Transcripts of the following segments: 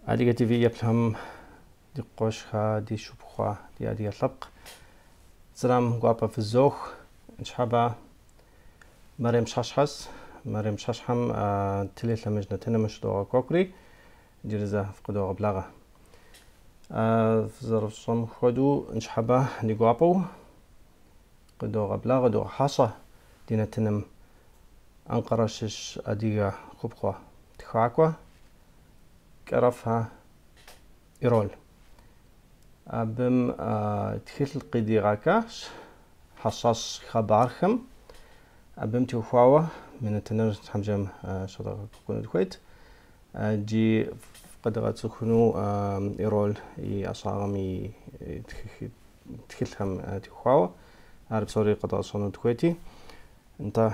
Адыгэ ТВ еплъхэм ди къуэшхэ, ди шыпхъухэ, ди адыгэ лъэпкъ. Сэлам гуапэ фызох. Ныщхьэбэ Мэрем пщыхьэщхьэс. Мэрем пщыхьэщхьэм телелъэмыж нэтыным щыдогъэкӏуэкӏри, иджыри зэ фыкъыдогъэблагъэ. Фызэрыфщӏэм хуэдэу ныщхьэбэ ди гуапэу къыдогъэблагъэ, догъэхьэщӏэ ди нэтыным Анкъэрэ щыщ адыгэ хупхъуэ тхакӏуэ Кӏэрэфхэ Ирол. Абым тхылъ къыдигъэкӏащ Хьэщӏэщ хъыбархэм. Абым теухуауэ мы нэтыныр щхьэмжэм щыдгъэкӏуэну дыхуейт. Иджы къыдгъэцӏыхуну Ирол и ӏэщӏагъэм и тхылъхэм теухуауэ. Ар псори къэдгъэщӏэну дыхуейти. Нтӏэ,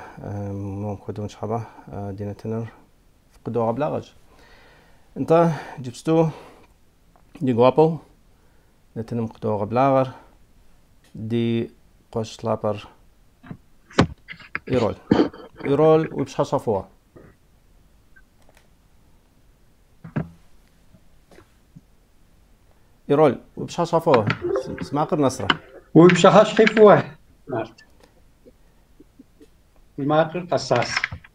моуэ хуэдэу ныщхьэбэ ди нэтыныр къыдогъэблагъэщ. Нтӏэ, иджыпсту ди гуапэу нэтыным къыдогъэблагъэр ди къуэш лъапӏэр Ирол. Ирол, уи пщыхьэщхьэ фӏыуэ. Ирол, уи пщыхьэщхьэ фӏыуэ. Си макъыр нэсрэ? Уи пщыхьэщхьи фӏыуэ, Нарт. Уи макъыр къэсас.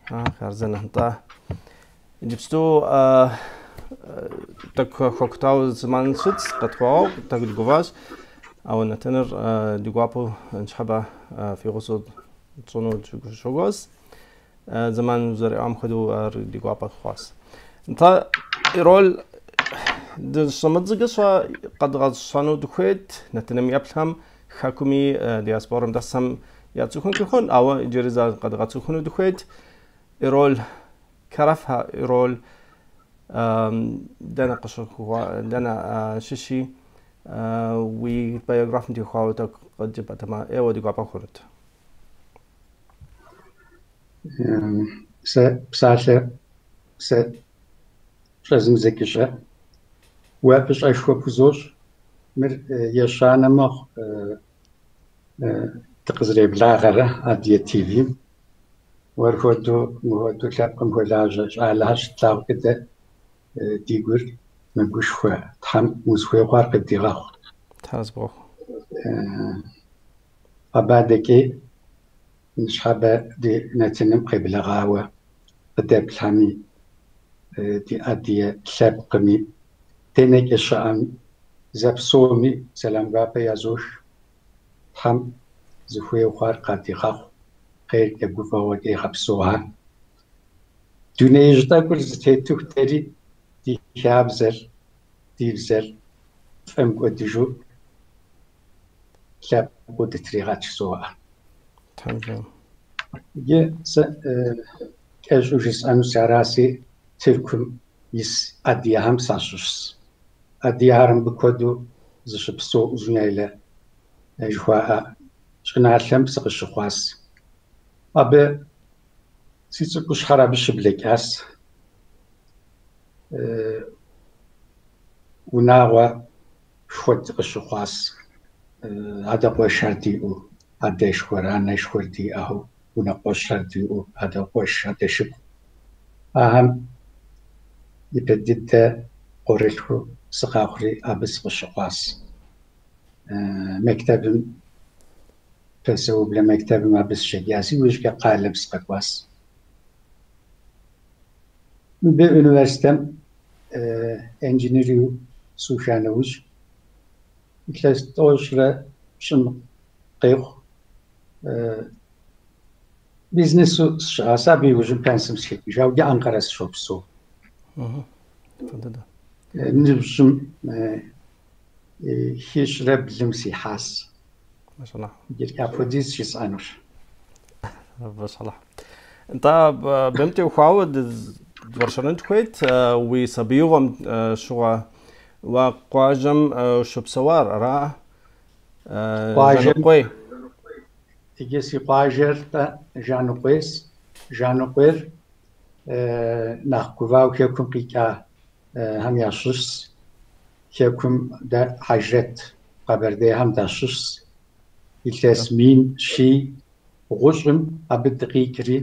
Хъарзынэ, нтӏэ. Иджыпсту тӏэкӏу хэкӏутауэ зэман щытщ, къытхуэгъэгъу, тӏэкӏу дыгуващ. Ауэ нэтыныр ди гуапэу ныщхьэбэ фи гъусэу тщӏыну дыщогугъ. Зэман зэриӏам хуэдэу ар ди гуапэ хъуащ. Нтӏэ, Ирол, дыщӏэмыдзыгыщӏэ къэдгъэщӏэну дыхуейт нэтыным еплъхэм, хэкуми диаспорэм дэсхэм яцӏыхункӏи хъун, ауэ иджыри зэ къэдгъэцӏыхуну дыхуейт. Ирол, Кэрэфхэ Ирол дэнэ къыщыхъуа, дэнэ щыщи, уи биографием теухуауэ тӏэкӏу къыджепӏэтэмэ, ӏейуэ ди гуапэ хъунут. Сэ псалъэ сэ щӏэзмыдзэкӏыщӏэ. Уэ фӏыщӏэшхуэ пхузощӏ. Мыр ещанэ мэхъу дыкъызэреблагъэрэ Адыгэ ТВ-м. Уэр хуэдэу, мыхуэдэу лъэпкъым хуэлажьэ щӏалэхэр щытлъагъукӏэ дэ ди гур мэгушхуэ. Тхьэм узыхуей хъуар къыбдигъэхъу. Тхьэр зыбгъэхъу. Абы адэкӏи ныщхьэбэ ди нэтыным къеблэгъауэ къыдэплъхэми, ди адыгэ лъэпкъми, дэнэкӏэ щыӏэм зэпсоми сэлам гуапэ язох. Тхьэм зыхуей хъуар къадигъэхъу, хъеркӏэ гуфӏэгъуэкӏэ игъэпсэухэ. Дунеижь тӏэкӏур зытетыху дэри ди хабзэр, ди бзэр тфӏэмыкӏуэдыжу лъэпкъыу дытригъэт жызоӏэ. Иджы сэ кӏэщӏу жысӏэну сыараси, Тыркум ис адыгэхэм сащыщщ. Адыгэхэр мыбы куэду зыщыпсэу Узуняйлэ жыхуаӏэ щӏыналъэм сыкъыщыхъуас. Абы си цӏыкӏущхьэр абы щыблэкӏас. Унагъуэ шхуэ дыкъыщыхъуас. Адэ къуэшхэр диӏэу, адэшхуэр, анэшхуэр диӏэу, унэкъуэщхэр диӏэу, адэ къуэш, адэ шыпхъу. Ахэм ипэ дыдэ къуэрылъхуу сыкъэхъури абы сыкъыщыхъуас. Мектэбым, пэсэублэ мектэбым абы сыщеджас, иужькӏэ къалэм сыкъэкӏуас. Мыбы университетым инженеру сыуха нэужь, илъэс тӏощӏрэ пщӏым къехъу бизнесу сыщыӏас, абы иужьым пенсэм сыхэкӏыжауэ, иджы Анкъэрэ сыщопсэу. Ныбжьым хищӏрэ блым сихьас. Иджыри апхуэдиз жысӏэнущ. Машаллахь. Нтӏэ, абым теухуауэ дыуэршэрын дыхуейт уи сабиигъуэм щыгъуэ уэ къуажэм ущыпсэуар, ара? Къуажэм Жаныкъуей. Иджы си къуажэр-тӏэ Жаныкъуейс. Жаныкъуейр нэхъ гувауэ хэкум къикӏахэм ящыщщ. Хэкум дэ Хьэжрэт Къэбэрдейхэм дащыщщ. Илъэс 1130-м абы дыкъикӏри,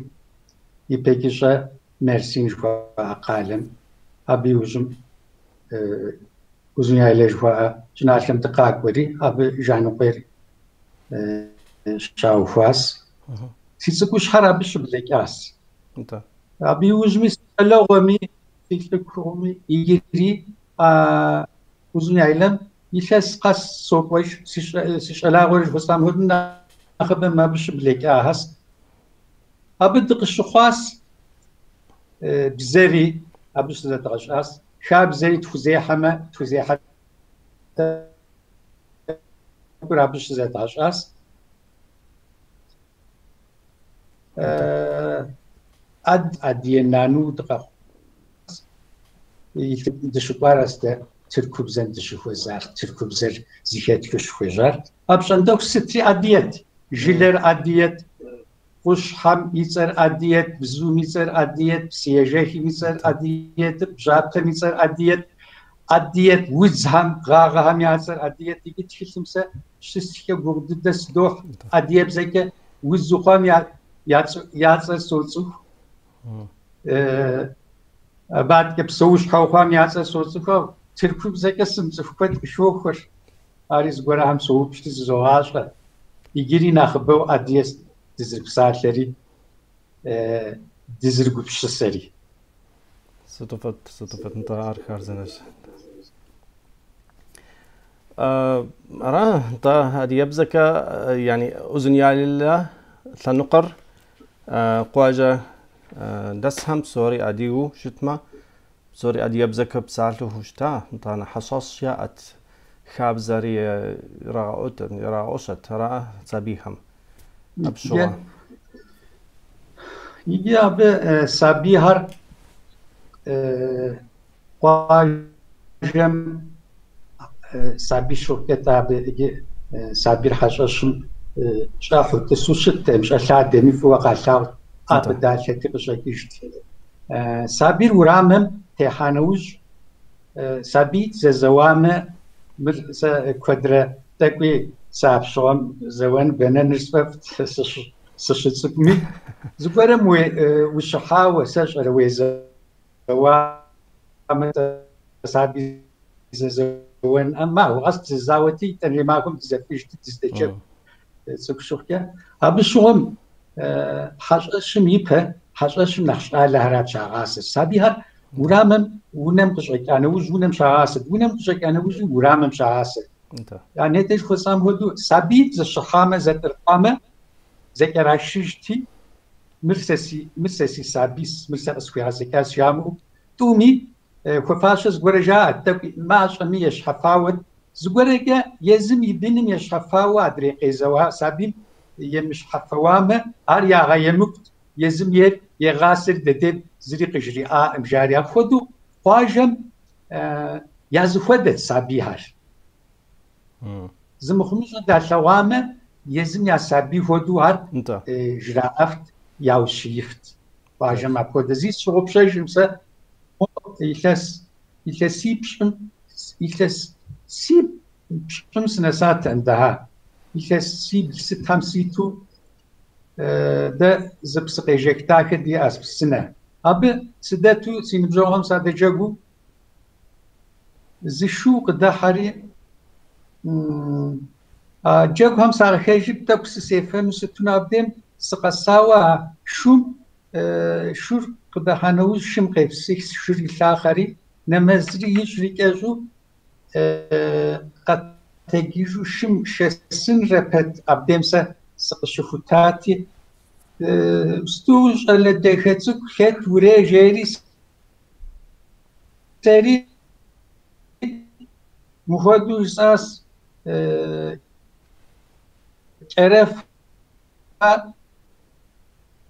ипэкӏыщӏэ Мерсин жыхуаӏэ къалэм, абы иужьым Узуняйлэ жыхуаӏэ щӏыналъэм дыкъакӏуэри, абы Жаныкъуейр щаухуас. Си цӏыкӏущхьэр абы щыблэкӏас. Абы иужьми си щӏалэгъуэми, си лӏыкугъуми иджыри Узуняйлэм илъэс къэс сокӏуэж, си щӏалэгъуэр жыхуэсӏам хуэдэу нэхъыбэм абы щыблэкӏахэс. Абы дыкъыщыхъуас, бзэри абы щызэдгъэщӏас, хабзэри тхузехьэмэ, тхузехьэ тӏэкӏур абы щызэдгъэщӏас. Адыгэ нану дыкъэхъуас. Дыщыкӏуарас дэ тыркубзэм дыщыхуэзар, тыркубзэр зыхэтхыу щыхуежьар. Апщӏондэху сытри адыгэт, жылэр адыгэт, къущхьэм и цӏэр адыгэт, бзум и цӏэр адыгэт, псыежэхым и цӏэр адыгэт, бжьапэм и цӏэр адыгэт, адыгэт, удзхэм, гъагъэхэм я цӏэр адыгэт. Иджы тхылъым сэ щыстхкӏэ гугъу дыдэ сыдохь, адыгэбзэкӏэ удзу хъуам я цӏэр соцӏыху. Абы адэкӏэ псэущхьэу хъуам я цӏэр соцӏыху, тыркубзэкӏэ сымыцӏыху куэд къыхохуэр. Ари зыгуэрхэм соупщӏри зызогъащӏэ. Иджыри нэхъыбэу адыгэ дызэрыпсалъэри, дызэрыгупсысэри. Сыту фӏыт, сыту фӏыт, нтӏэ, ар хъарзынэщ. Ара, нтӏэ, адыгэбзэкӏэ, яни Узуняйлэ лъэныкъуэр къуажэ дэсхэм псори адыгэу щытмэ, псори адыгэбзэкӏэ псалъэу щыта, нтӏанэ хьэщӏэщ яӏэт, хабзэри ирагъэӏущэт, ара сабийхэм абы щыгъуэ. Иджы абы сабийхэр къуажэм сабий щыхъукӏэ абы иджы сабийр хьэщӏэщым щӏэхьу тӏысу щыттэкъым, щӏэлъадэми фӏыуэ къалъагъут, ӏэ къыдалъэти къыщӏэкӏыжт. Сабийр урамым техьа нэужь, сабий зэзэуамэ, мыр сэ куэдрэ тӏэкӏуи сэ апщыгъуэм зэуэн бэнэныр сфӏэфӏт сыщыцӏыкӏуми, зыгуэрым ущыхьауэ, сэ щӏэрэ уезэуамэ, сабий зэзэуэн махуэ къэс дызэзауэти, итӏанэрей махуэм дызэфӏыжти, дыздэджэгу цӏыкӏу щыхъукӏэ. Абы щыгъуэм хьэщӏэщым ипэ, хьэщӏэщым нэхъ щӏалэхэрат щагъасэр. Сабийхэр урамым унэм къыщӏэкӏа нэужь унэм щагъасэрт, унэм къыщӏэкӏа нэужьи урамым щагъасэрт. Я нетӏэ жыхуэсӏам хуэдэу сабий зэщыхьамэ, зэтӏыркъуамэ, зэкӏэрашыжти, мыр сэ си сабийс, мыр сэ къысхуегъэзэкӏащ жамыӏэу, тӏуми хуэфащэ зыгуэрэ жаӏэт, тӏэкӏу мащӏэми ещхьэфауэт, зыгуэрэкӏэ езым и быным ещхьэфауэ адрей къезэуа сабийм емыщхьэфэуамэ, ар ягъэемыкӏут, езым ейр егъасэри дэдейм зыри къыжриӏакъым жари. Апхуэдэу къуажэм я зэхуэдэт сабийхэр. Зы мыхъумыщӏэ далъэгъуамэ, езым я сабий хуэдэу ар жраӏэфт, яущиифт. Къуажэм апхуэдэ зи сщыгъупщэжым сэ илъэсипщӏым, илъэсипщӏым сынэсат андыхьэ. Илъэсибл сытхэм ситу дэ зы псыкъежэх дахэ диӏэс псынэ. Абы сыдэту си ныбжьэгъухэм садэджэгуу зы шу къыдэхьэри, а джэгухэм сакъыхэжри тӏэкӏу сысефэну сыту абдейм сыкъэсауэ а шум шур къыдэхьа нэужь шым къепсых, шыр илъахъэри, нэмэзри ищӏри кӏэщӏу къэтэджыжу шым шэсынрэ пэт абдейм сэ сыкъыщыхутати, сыту щӏалэ дахэ цӏыкӏу хэт урей жери сэри мыхуэдэу жысӏас, Кӏэрэф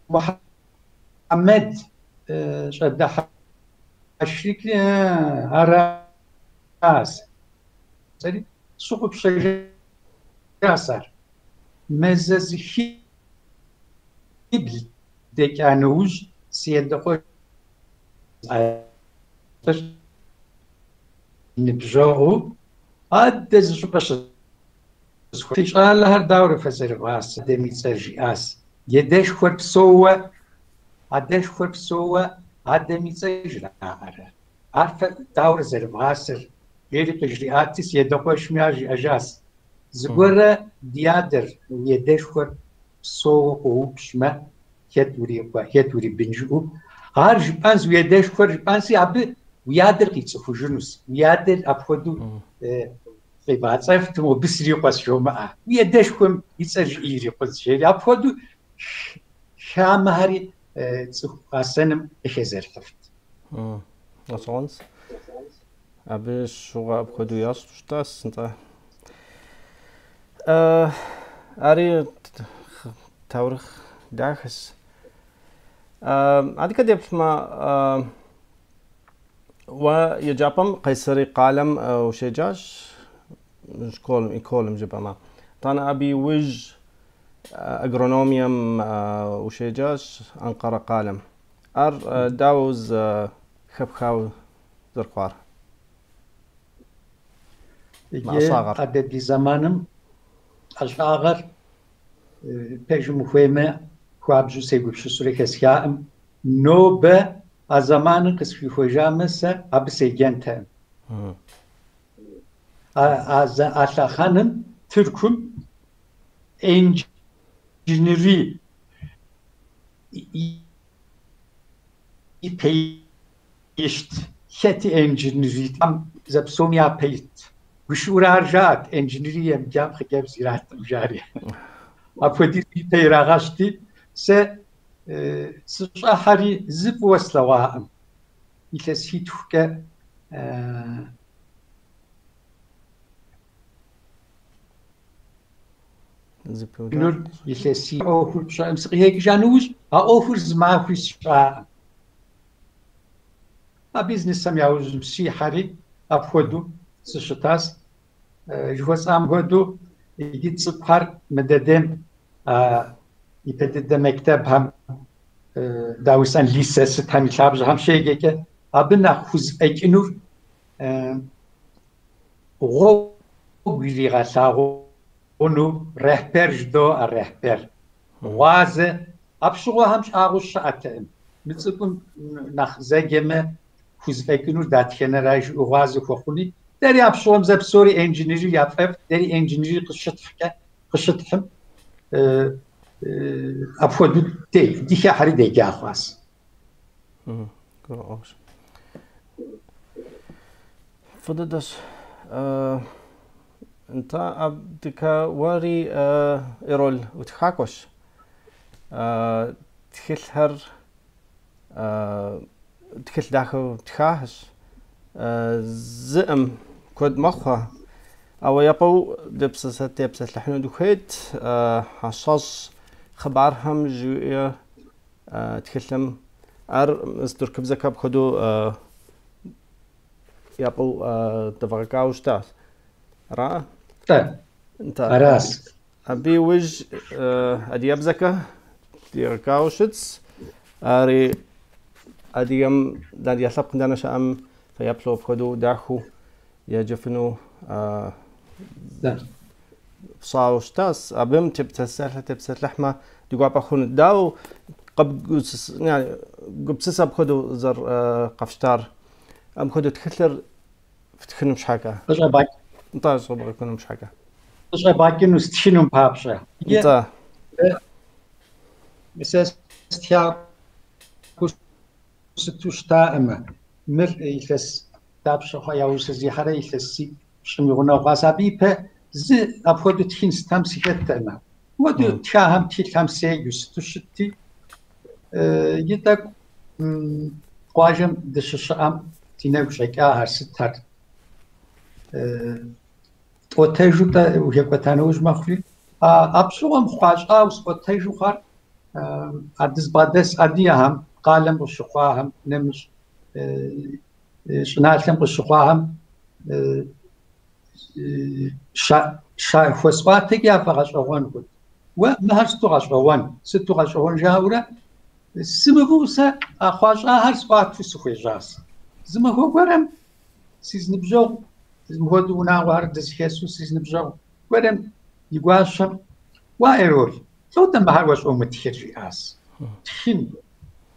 Мухьэмэд щӏэдыхьэшхри, аращ. Сэри сщыгъупщэжащ ар. Мазэ зыхибл дэкӏа нэужь си адэ къуэш ныбжьэгъуу адэ зы щӏыпӏэ Фи щӏалэхэр дауэрэ фызэрывгъасэ? Адэм и цӏэр жиӏащ. Едэшхуэр псэууэ, адэшхуэр псэууэ, адэм и цӏэр жраӏэрэ? Ар фэ дауэрэ зэрывгъасэр? Жери къыжриӏати, си адэ къуэшми ар жиӏэжащ. Зыгуэрэ ди адэр, уи адэшхуэр псэууэ къоупщӏмэ, хэт урикъуэ, хэт урибын жыӏэу, ар жыпӏэнщ, уи адэшхуэр жыпӏэнщи, абы уи адэр къицӏыхужынущ. Уи адэр апхуэдэу къебгъэцӏэфтым, мобы срикъуэщ жомыӏэ. Уи адэшхуэм и цӏэр жыӏи ирикъунщ, жери. Апхуэдэу хамэхэри цӏыху гъэсэным къыхэзэрыхьыфт. Гъэщӏэгъуэнщ. Абы щыгъуэ апхуэдэу ящӏу щытащ, нтӏэ. Ари таурыхъ дахэщ. Адэкӏэ деплъмэ, уэ еджапӏэм Къайсэри къалэм ущеджащ, школым, эколым жыпӏэмэ. Итӏанэ абы иужь агрономием ущеджащ Анкъэрэ къалэм. Ар дауэ зэхэпхауэ зэрыхъуар? Иджы адэ ди зэманым ӏэщӏагъэр пэжым ухуеймэ, хуабжьу сегупсысурэ хэсхаӏым. Нобэ а зэманыр къысхуихуэжамэ, сэ абы седжэнтэкъым. А лъэхъэнэм Тыркум инженери ипэ ищт, хэти инженери зэпсом япэ ит. Гушыӏэурэ ар жаӏэт, инженери емыджам хъыджэбз ираткъым жари. Апхуэдиз ипэ ирагъэщти, сэ сыщӏэхьэри зы фӏыуэ слъэгъуакъым. Илъэситхукӏэ илъэсий ӏуэхур пщӏэӏым сыкъыхэкӏыжа нэужь, а ӏуэхур зы махуи сщӏакъым. А бизнесым яужьым сихьэри, апхуэдэу сыщытащ. Жыхуэсӏам хуэдэу, иджы цӏыкӏухэр мыдэдем ипэ дыдэ мектебхэм, даусэн лисэ сытхэм и лъабжьэхэм щеджэкӏэ, абы нэхъ хузэфӏэкӏынур гъуэгу иригъэлъагъуну rehber жыдоӏэ, rehber. Гъуазэ апщыгъуэхэм щӏагъуэу щыӏэтэкъым. Мы цӏыкӏум нэхъ зэджэмэ хузэфӏэкӏынур дэтхэнэра жыӏэу гъуазэ хуэхъуни. Дэри апщыгъуэм зэпсори инженери яфӏэфӏт, дэри инженери къыщытхькӏэ, къыщытхьым апхуэдэу дыхыхьэри деджа хъуащ. Гурыӏуэгъуэщ. Фӏы дыдэщ. Нтӏэ, абдыкӏэ уэри Эрол утхакӏуэщ. Тхылъхэр тхылъ дахэу птхахэщ. Зыӏым куэд мэхъу, ауэ япэу тепсэлъыхьыну дыхуейт Хьэщӏэщ хъыбархэм жиӏэ тхылъым. Ар тыркубзэкӏэ апхуэдэу япэу дэвгъэкӏауэ щытащ. Ара? Нтӏэ. Нтӏэ. Аращ. Абы иужь адыгэбзэкӏэ дигъэкӏауэ щытщ. Ари адыгэм, адыгэ лъэпкъым дэнэ щыӏэм фэеплъу апхуэдэу дахэу еджэфыну пщӏауэ щытащ. Абым тепсэлъыхьмэ, ди гуапэ хъуну. Дауэ гупсысэ апхуэдэу зэрыкъэфщтар? Апхуэдэу тхылъыр фтхыным щхьэкӏэ. Къыщӏэбгъэкӏ. Нтӏэ, щӏэбгъэкӏынум щхьэкӏэ. Къыщӏэбгъэкӏыну стхынум папщӏэ. Нтӏэ. Сэ стхакӏуэу сыту щытаӏымэ, мыр илъэс дапщэ хъуа яужь сызихьэрэ илъэсипщӏым и гъунэгъу хъуащ. Абы ипэ зы апхуэдэу тхын сытам сыхэттэкъым. Апхуэдэу тхахэм тхылъхэм седжэу сыту щытти, и тӏэкӏу къуажэм дыщыщыӏэм ди нэгу щӏэкӏахэр сытхэр тӏуэтэжу тӏэ ухэкӏуэта нэужь мэхъури, апщыгъуэм хъуа-щӏауэ сӏуэтэжу хъуар а дызбгъэдэс адыгэхэм, къалэм къыщыхъуахэм, нэмыщӏ щӏыналъэм къыщыхъуахэм щахуэсӏуатэкӏи яфӏэгъэщӏэгъуэн хъут. Уэ мыхэр сыту гъэщӏэгъуэн, сыту гъэщӏэгъуэн жаӏэурэ сымыву сэ а хъуа-щӏахэр сӏуатэу сыхуежьащ. Зы махуэ гуэрым си зы ныбжьэгъу, мыхуэдэу унагъуэхэр дызэхэсу си зы ныбжьэгъу гуэрым И гуащэм, Уа, Эрол, лӏо-тӏэ мыхэр уэ щӏумытхыр, жиӏащ. Тхын.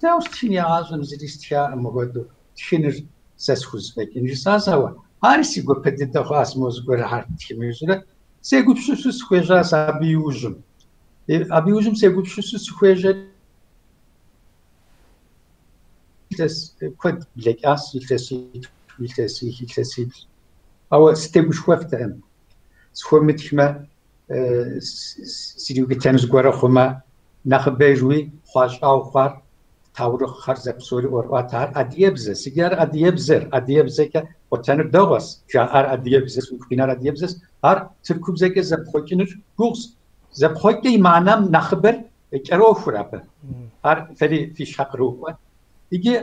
Дауэ стхын игъащӏэм зыри стхаӏым мыхуэдэу, тхыныр сэ схузэфӏэкӏын жысӏащ, ауэ ари си гуапэ дыдэ хъуащ мо зыгуэрхэр птхымэ жысӏэурэ, сегупсысу сыхуежьащ абы иужьым. Абы иужьым сегупсысу сыхуежьэри, илъэс куэд блэкӏащ, илъэситху, илъэсих, илъэсиплӏ. Ауэ сытегушхуэфтэкъым. Схуэмытхмэ, сриубытэну зыгуэрэ хъумэ, нэхъыбэжуи хъуащӏауэ хъуар, таурыхъхэр зэпсори ӏуэрыӏуатэ. Ар адыгэбзэс. Иджы ар адыгэбзэр, адыгэбзэкӏэ пӏуэтэныр дэгъуэс, жаӏар адыгэбзэс, уигу къинар адыгэбзэс. Ар тыркубзэкӏэ зэпхъуэкӏыныр гугъущ. Зэпхъуэкӏэ и мыхьэнэм нэхъыбэр кӏэрохур абы. Ар фэри фи щхьэ кърокӏуэ. Иджы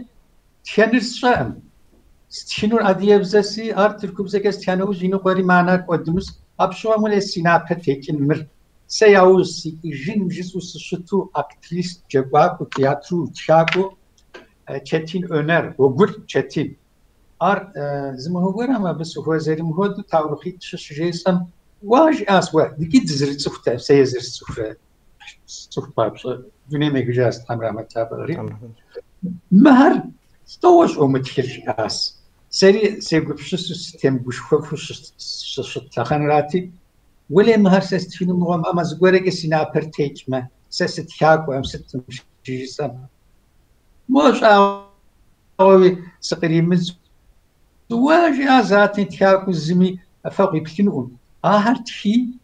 тхэныр сщӏэкъым. Стхынур адыгэбзэси, ар тыркубзэкӏэ стха нэужь иныкъуэри мыхьэнэр кӏуэдынущ. Апщыгъуэм уэлей си напэ текӏын мыр. Сэ яужь сикӏыжын жысӏэу сыщыту актрист, джэгуакӏуэу, театру, тхакӏуэу Четин Өнер, Гъуэгулӏ Четин. Ар зы махуэ гуэрым абы сыхуэзэри мыхуэдэу таурыхъитӏ щыжесӏэм, уа жиӏащ уэ, икӏи дызэрыцӏыхут, сэ езыр сцӏыхурэ сцӏыху папщӏэ дунейм ехыжащ Тхьэм рахьмэт лъапӏэ кърит. Мыхэр лӏоуэ щӏумытхыр жиӏащ. Сэри сегупсысу сытемыгушхуэфу сыщыт лъэхъэнэрати, уэлей мыхэр сэ стхыну мыгъуэм, амэ зыгуэрэкӏэ си напэр текӏмэ, сэ сытхакӏуэм сытым щыжысӏэм. Мо щӏагъуэуи сыкъримыдзу, уэ жиӏа затни тхакӏуэу зыми фэ къуиплъынукъым. Ахэр тхи,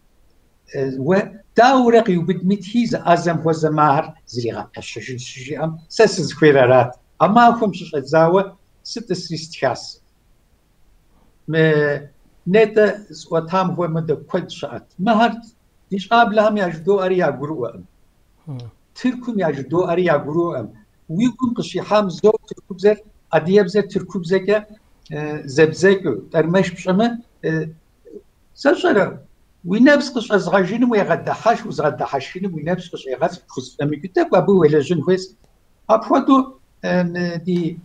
уэ даурэ къиубыдми тхи, зы ӏэзэм хуэзэмэ ахэр зригъэпэщыжынщ щыжиӏэм, сэ сызыхуейр арат. А махуэм щыщӏэдзауэ сытӏысри стхас. Мы нетӏэ сӏуэтам хуэмыдэ куэд щыӏэт. Мыхэр ди щӏаблэхэм яжыдоӏэри ягурыӏуэкъым. Тыркум яжыдоӏэри ягурыӏуэкъым. Уи гум къыщихьам зэу тыркубзэр, адыгэбзэр тыркубзэкӏэ зэбдзэкӏыу, тӏэрмэш пщӏымэ, сэ сщӏэрэ, уи нэпс къыщӏэзгъэжыным уегъэдыхьэшх, узыгъэдыхьэшхыным уи нэпс къыщӏегъэз пхузэфӏэмыкӏыу тӏэкӏу абы уелэжьын хуейщ. Апхуэдэу ди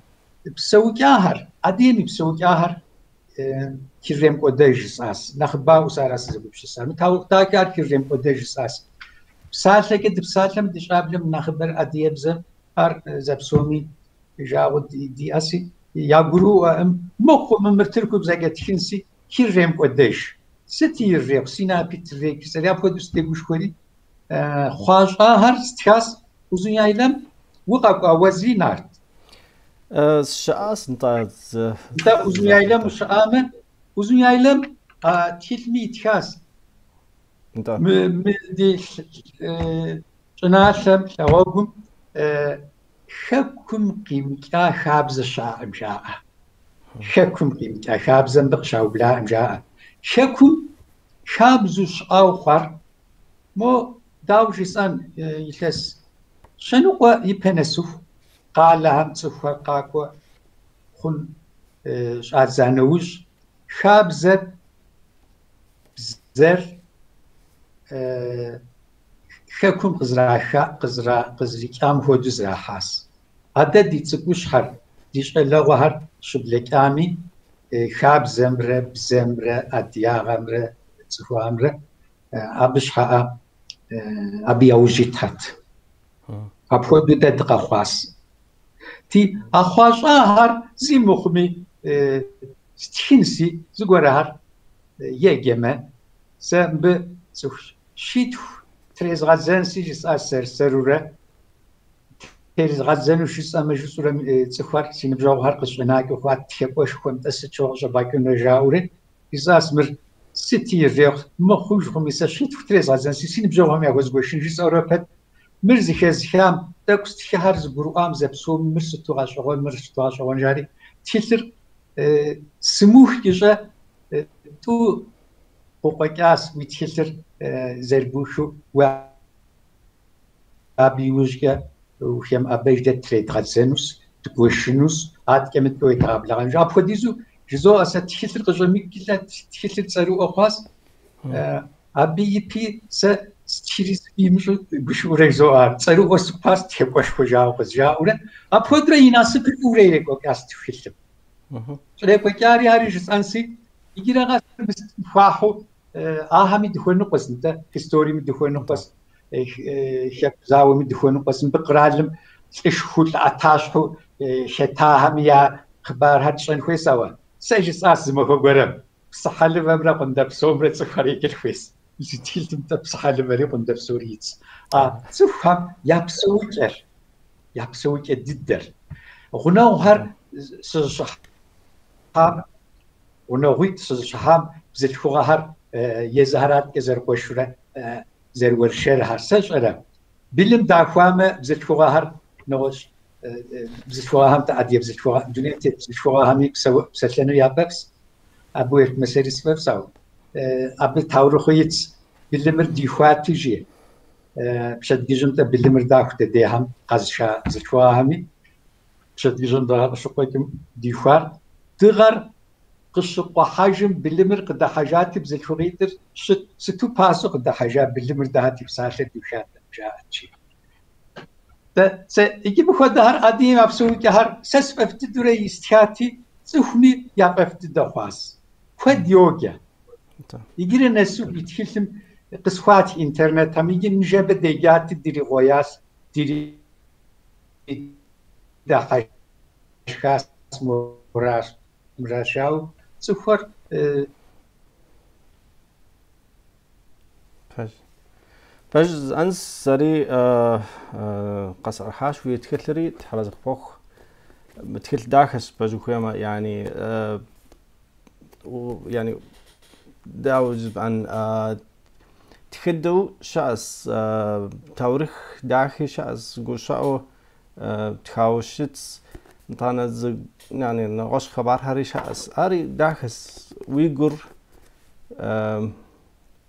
псэукӏахэр, адыгэм и псэукӏахэр хирремкӏуэдэж жысӏащ. Нэхъыбэу сэ ара сызэгупсысар. Мы таурыхъ дахэ ар хирремкӏуэдэж жысӏащ. Псалъэкӏэ дыпсалъэм ди щӏаблэм нэхъыбэр адыгэбзэм ар зэпсоми жагъуэ диӏэси, ягурыӏуэкъым, мыхъумэ мыр тыркубзэкӏэ тхынси, хирремкӏуэдэж. Сыти иррехъу, си напи трырекӏ жысӏэри, апхуэдэу сытегушхуэри, хъуащӏахэр стхащ. Узуняйлэм укъэкӏуа уэ зи нарт? Сщыӏащ, нтӏэ. Нтӏэ, Узуняйлэм ущыӏамэ, Узуняйлэм а тхылъми итхащ. Нтӏэ. Мы ди щӏыналъэм, хэгъуэгум хэкум къимыкӏа хабзэ щыӏэкъым жаӏэ. Хэкум къимыкӏа хабзэ мыбы къыщаублаӏым жаӏэ. Хэкум хабзэу щыӏауэ хъуар, мо дауэ жысӏэн, илъэс щэныкъуэ ипэ нэсыху къалэхэм цӏыхухэр къакӏуэ хъун щӏадза нэужь, хабзэр, бзэр хэкум къызэрикӏам хуэдэу зэрахьащ. Адэ ди цӏыкӏущхьэр, ди щӏалэгъуэхэр щыблэкӏами, хабзэмрэ бзэмрэ адыгагъэмрэ цӏыхугъэмрэ абы щхьэӏэ абы яужь итат. Апхуэдэу дэ дыкъэхъуащ. Ти, а хъуащӏахэр зи мыхъуми стхынси, зыгуэрхэр еджэмэ, сэ мыбы цӏыху щитху трезгъэдзэнси жысӏащ сэр-сэрурэ. Трезгъэдзэну жысӏэмэ, жысӏэурэ цӏыхухэр, си ныбжьэгъухэр къысщӏэнакӏэу хъуат, тхакӏуэшхуэм тӏэ сыт щыгъуэ къыщӏэбгъэкӏынур жаӏэурэ. Жысӏащ мыр сыти иррехъу, мыхъуж хъуми, сэ щитху трезгъэдзэнси, си ныбжьэгъухэм яхуэзгуэшын жысӏэурэ пэт. Мыр зыхэзыхам, тӏэкӏу стхыхэр зыгурыӏуам зэпсоми мыр сыту гъэщӏэгъуэн, мыр сыту гъэщӏэгъуэн жари, тхылъыр сымыухкӏыщӏэ тӏу къыкъуэкӏащ уи тхылъыр зэрыбухыу уэ абы иужькӏэ ухэмыӏэбэж дэ тредгъэдзэнущ, дгуэшынущ, адэкӏэ мыдэкӏэ уедгъэблэгъэнущ. Апхуэдизу жызоӏэ сэ тхылъыр къыщӏэмыкӏлэ тхылъыр цӏэрыӏуэ хъуащ. Абы ипи сэ стхыри зыми имыщӏу гушыӏэурэ жызоӏэ ар. Цӏэрыӏуэ сыхъуащ, тхакӏуэшхуэ жауэ къызжаӏэурэ. Апхуэдурэ и насыпыр фӏыурэ ирекӏуэкӏащ тхылъым. Щӏрекӏуэкӏари ари жысӏэнси, иджырэ къэс мы сытым хуахьу Ахэми дыхуэныкъуэс, нтӏэ, историями дыхуэныкъуэс, хэку зауэми дыхуэныкъуэс, мыбы къралым лӏышху, лӏыӏэтащхьэу хэтахэми я хъыбархэр тщӏэн хуейс, ауэ сэ жысӏащ зы махуэ гуэрым, псыхьэлывэмрэ къундэпсомрэ цӏыхухэр еджэн хуейс. Си тхылъым тӏэ псыхьэлывэри къундэпсори итщ. А цӏыхухэм я псэукӏэр, я псэукӏэ дыдэр. Гъунэгъухэр сыщыхьам, гъунэгъуитӏ сыщыхьам бзылъхугъэхэр езыхэр аткӏэ зэрыкъуэшурэ зэрыуэршэрхэр. Сэ щӏэрэ, былым дахуамэ бзылъхугъэхэр нэгъуэщӏ бзылъхугъэхэм тӏэ адыгэ бзылъхугъэ, дунейм тет бзылъхугъэхэми псэлъэну яфӏэфӏс. Абы уеплъмэ сэри сфӏэфӏс, ауэ абы таурыхъу итщ, былымыр дихуати жи. Пщэдджыжьым тӏэ былымыр даху дэдейхэм къэзыша бзылъхугъэхэми, пщэдджыжьым дыгъэр къыщыкъуэкӏым дихуар. Дыгъэр къыщыкъухьэжым былымыр къыдыхьэжати, бзылъхугъитӏыр щыт, сыту пасэу къыдыхьэжа былымыр дахьати псалъэр духатэкъым, жаӏэт жи. Дэ сэ иджы мыхуэдэхэр адыгэм я псэукӏэхэр сэ сфӏэфӏ дыдэурэ истхати, цӏыхуми яфӏэфӏ дыдэ хъуащ. Куэд йоджэ. Иджыри нэсу уи тхылъым къысхуатх интернетым, иджы ныжэбэ деджати дригъуеящ, дридэхьэшхащ моращ, мыращ жаӏэу цӏыхухэр Пэж. Пэж жысӏэнс, сэри къэсӏэрыхьащ уи тхылъри, Тхьэразэ къыпхуэхъу. Тхылъ дахэщ, пэжу ухуеймэ, яни, яни, дауэ жыпӏэн, тхыдэу щыӏэс, таурыхъ дахи щыӏэс, гущӏэӏэу тхауэ щытс, нтӏанэ зы, яни, нэгъуэщӏ хъыбархэри щыӏэс. Ари дахэс, уи гур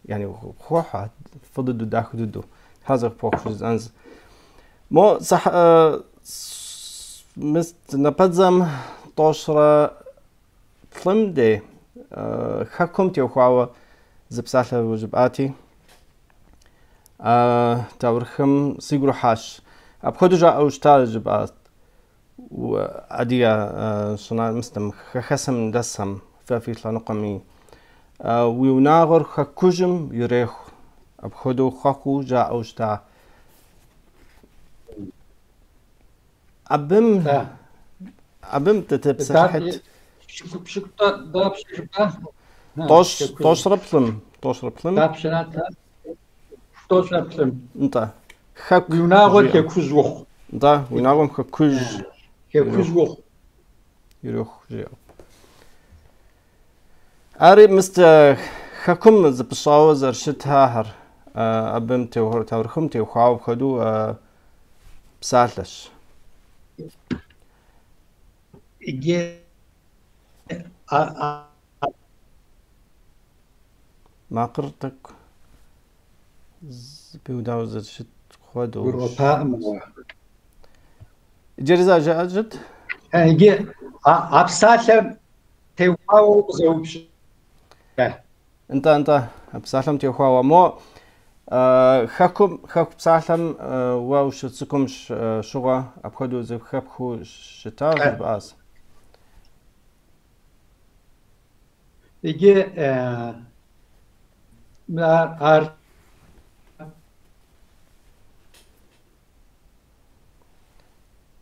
яни хохьэ, фӏы дыдэу, дахэ дыдэу. Тхьэразэ къыпхуэхъу жысӏэнс. Мо сыхь мыс напэдзэм 143-м дей хэкум теухуауэ зы псалъэ жыпӏати, таурыхъым сигу ирихьащ. Апхуэдэу жаӏэу щыта жыпӏат. Адыгэ щӏыналъэм, хэхэсым дэсхэм, фэ фи лъэныкъуэми, уи унагъуэр хэкужьым иреху. Апхуэдэу хъуэхъуу жаӏэу щыта. Абым абым дытепсэлъыхьыт. Дапщэ жыпӏа? 143-м, 143-м. Дапщэрат ар? 143-м. Нтӏэ. Хэку. Уи унагъуэр хэкужь ухъу. Нтӏэ, уи унагъуэм хэкужь. Хэкужь ухъу. Иреху жиӏэу. Ари мыст хэкум зыпыщӏауэ зэрыщытахэр, абым таурыхъым теухуауэ апхуэдэу псалъэщ. Иджы Макъыр тӏэкӏу зэпиудауэ зэрыщыт хуэдэу. Гурыӏуэпакъым ауэ. Иджыри зэ жыӏэжыт. Иджы а псалъэм теухуауэ укъызэупщӏ. Нтӏэ, нтӏэ, а псалъэм теухуауэ. Мо хэкум, хэку псалъэм уэ ущыцӏыкӏум щыгъуэ апхуэдэу зэхэпхыу щыта жыпӏащ. Иджы ар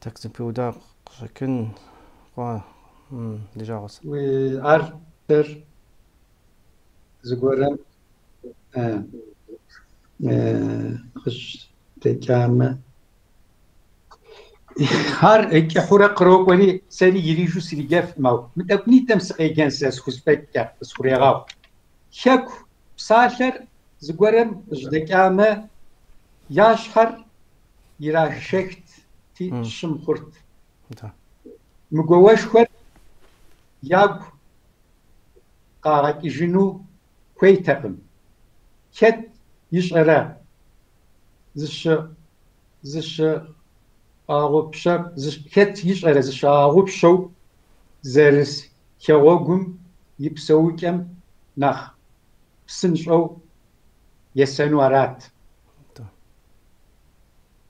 Так зэпиуда къыщӏэкӏын хъуа, ди жагъуэс. Ар дэр зыгуэрым къыщыдэкӏамэ. Ар кӏыхьурэ кърокӏуэри, сэри ирижу сриджэфкъым, ауэ мы тӏэкӏунитӏэм сыкъеджэн сэ схузэфӏэкӏкӏэ къысхурегъэгъу. Хэку псалъэр зыгуэрым къыжьэдэкӏамэ, я щхьэр ирашэхти щым хъурт. Мы гуауэшхуэр ягу къагъэкӏыжыну хуейтэкъым. Хэт ищӏэрэ хэт ищӏэрэ зыщагъэгъупщэу зэрыс хэгъуэгум и псэукӏэм нэхъ псынщӏэу есэну арат.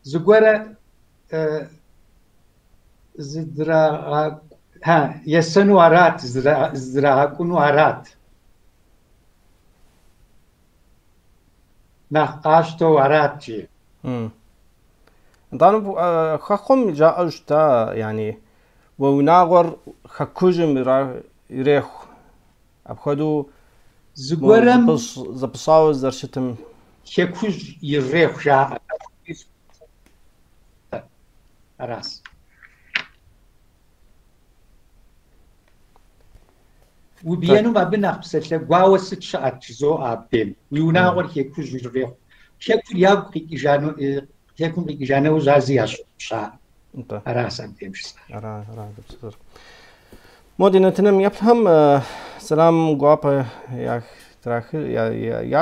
Зыгуэрэ есэну арат, зыдрагъэкӏуну арат. Нэхъ къащтэу арат, жи. Нтӏанэ хэхъуэм жаӏэу щыта, яни уэ унагъуэр хэкужьым иреху. Апхуэдэу Зыгуэрым зэпыщӏауэ зэрыщытым. Хэкужь иреху жаӏэ. Аращ. Убиенум абы нэхъ псалъэ гуауэ сыт щыӏэт, жызоӏэ абдейм. Уи унагъуэр хэкужь иреху. Хэкур ягу къикӏыжа хэкум къикӏыжа нэужь ар зы ящыгъупщаӏым. Аращ абдейм жысӏар. Ара, ара, гупсысэр. Мо ди нэтыным еплъхэм сэлам гуапэ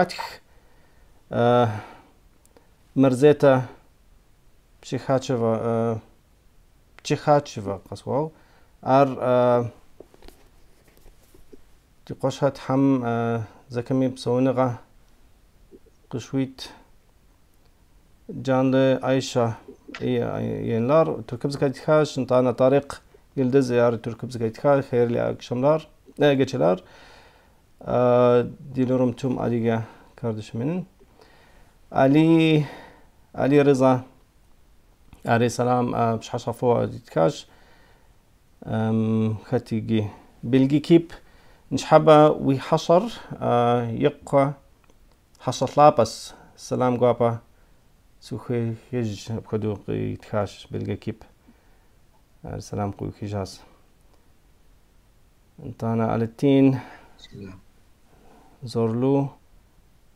ятх. Марзета Пчихачева Пчихачева къэсхуэгъу. Ар ди къуэшхэ Тхьэм зэкӏэми псэуныгъэ къышъуит. Джанлы Айша yayınlar. Türkçe итхащ, нтӏанэ Тарикъ Йылдыз ар тыркубзэкӏэ итхащ, Hayırlı akşamlar, geceler. Diliyorum tüm Adige kardeşimin. Ali Ali Rıza Aleyhisselam пщыхьэщхьэфӏыуэ итхащ. Хэт иджы? Билги Кип ныщхьэбэ уи хьэщӏэр икъукӏэ хьэщӏэ лъапӏэс. Сэлам гуапэ схуехыж апхуэдэу къитхащ Билги Кип. Сэлам къыуихыжащ. Нтӏанэ Алеттин Зорлу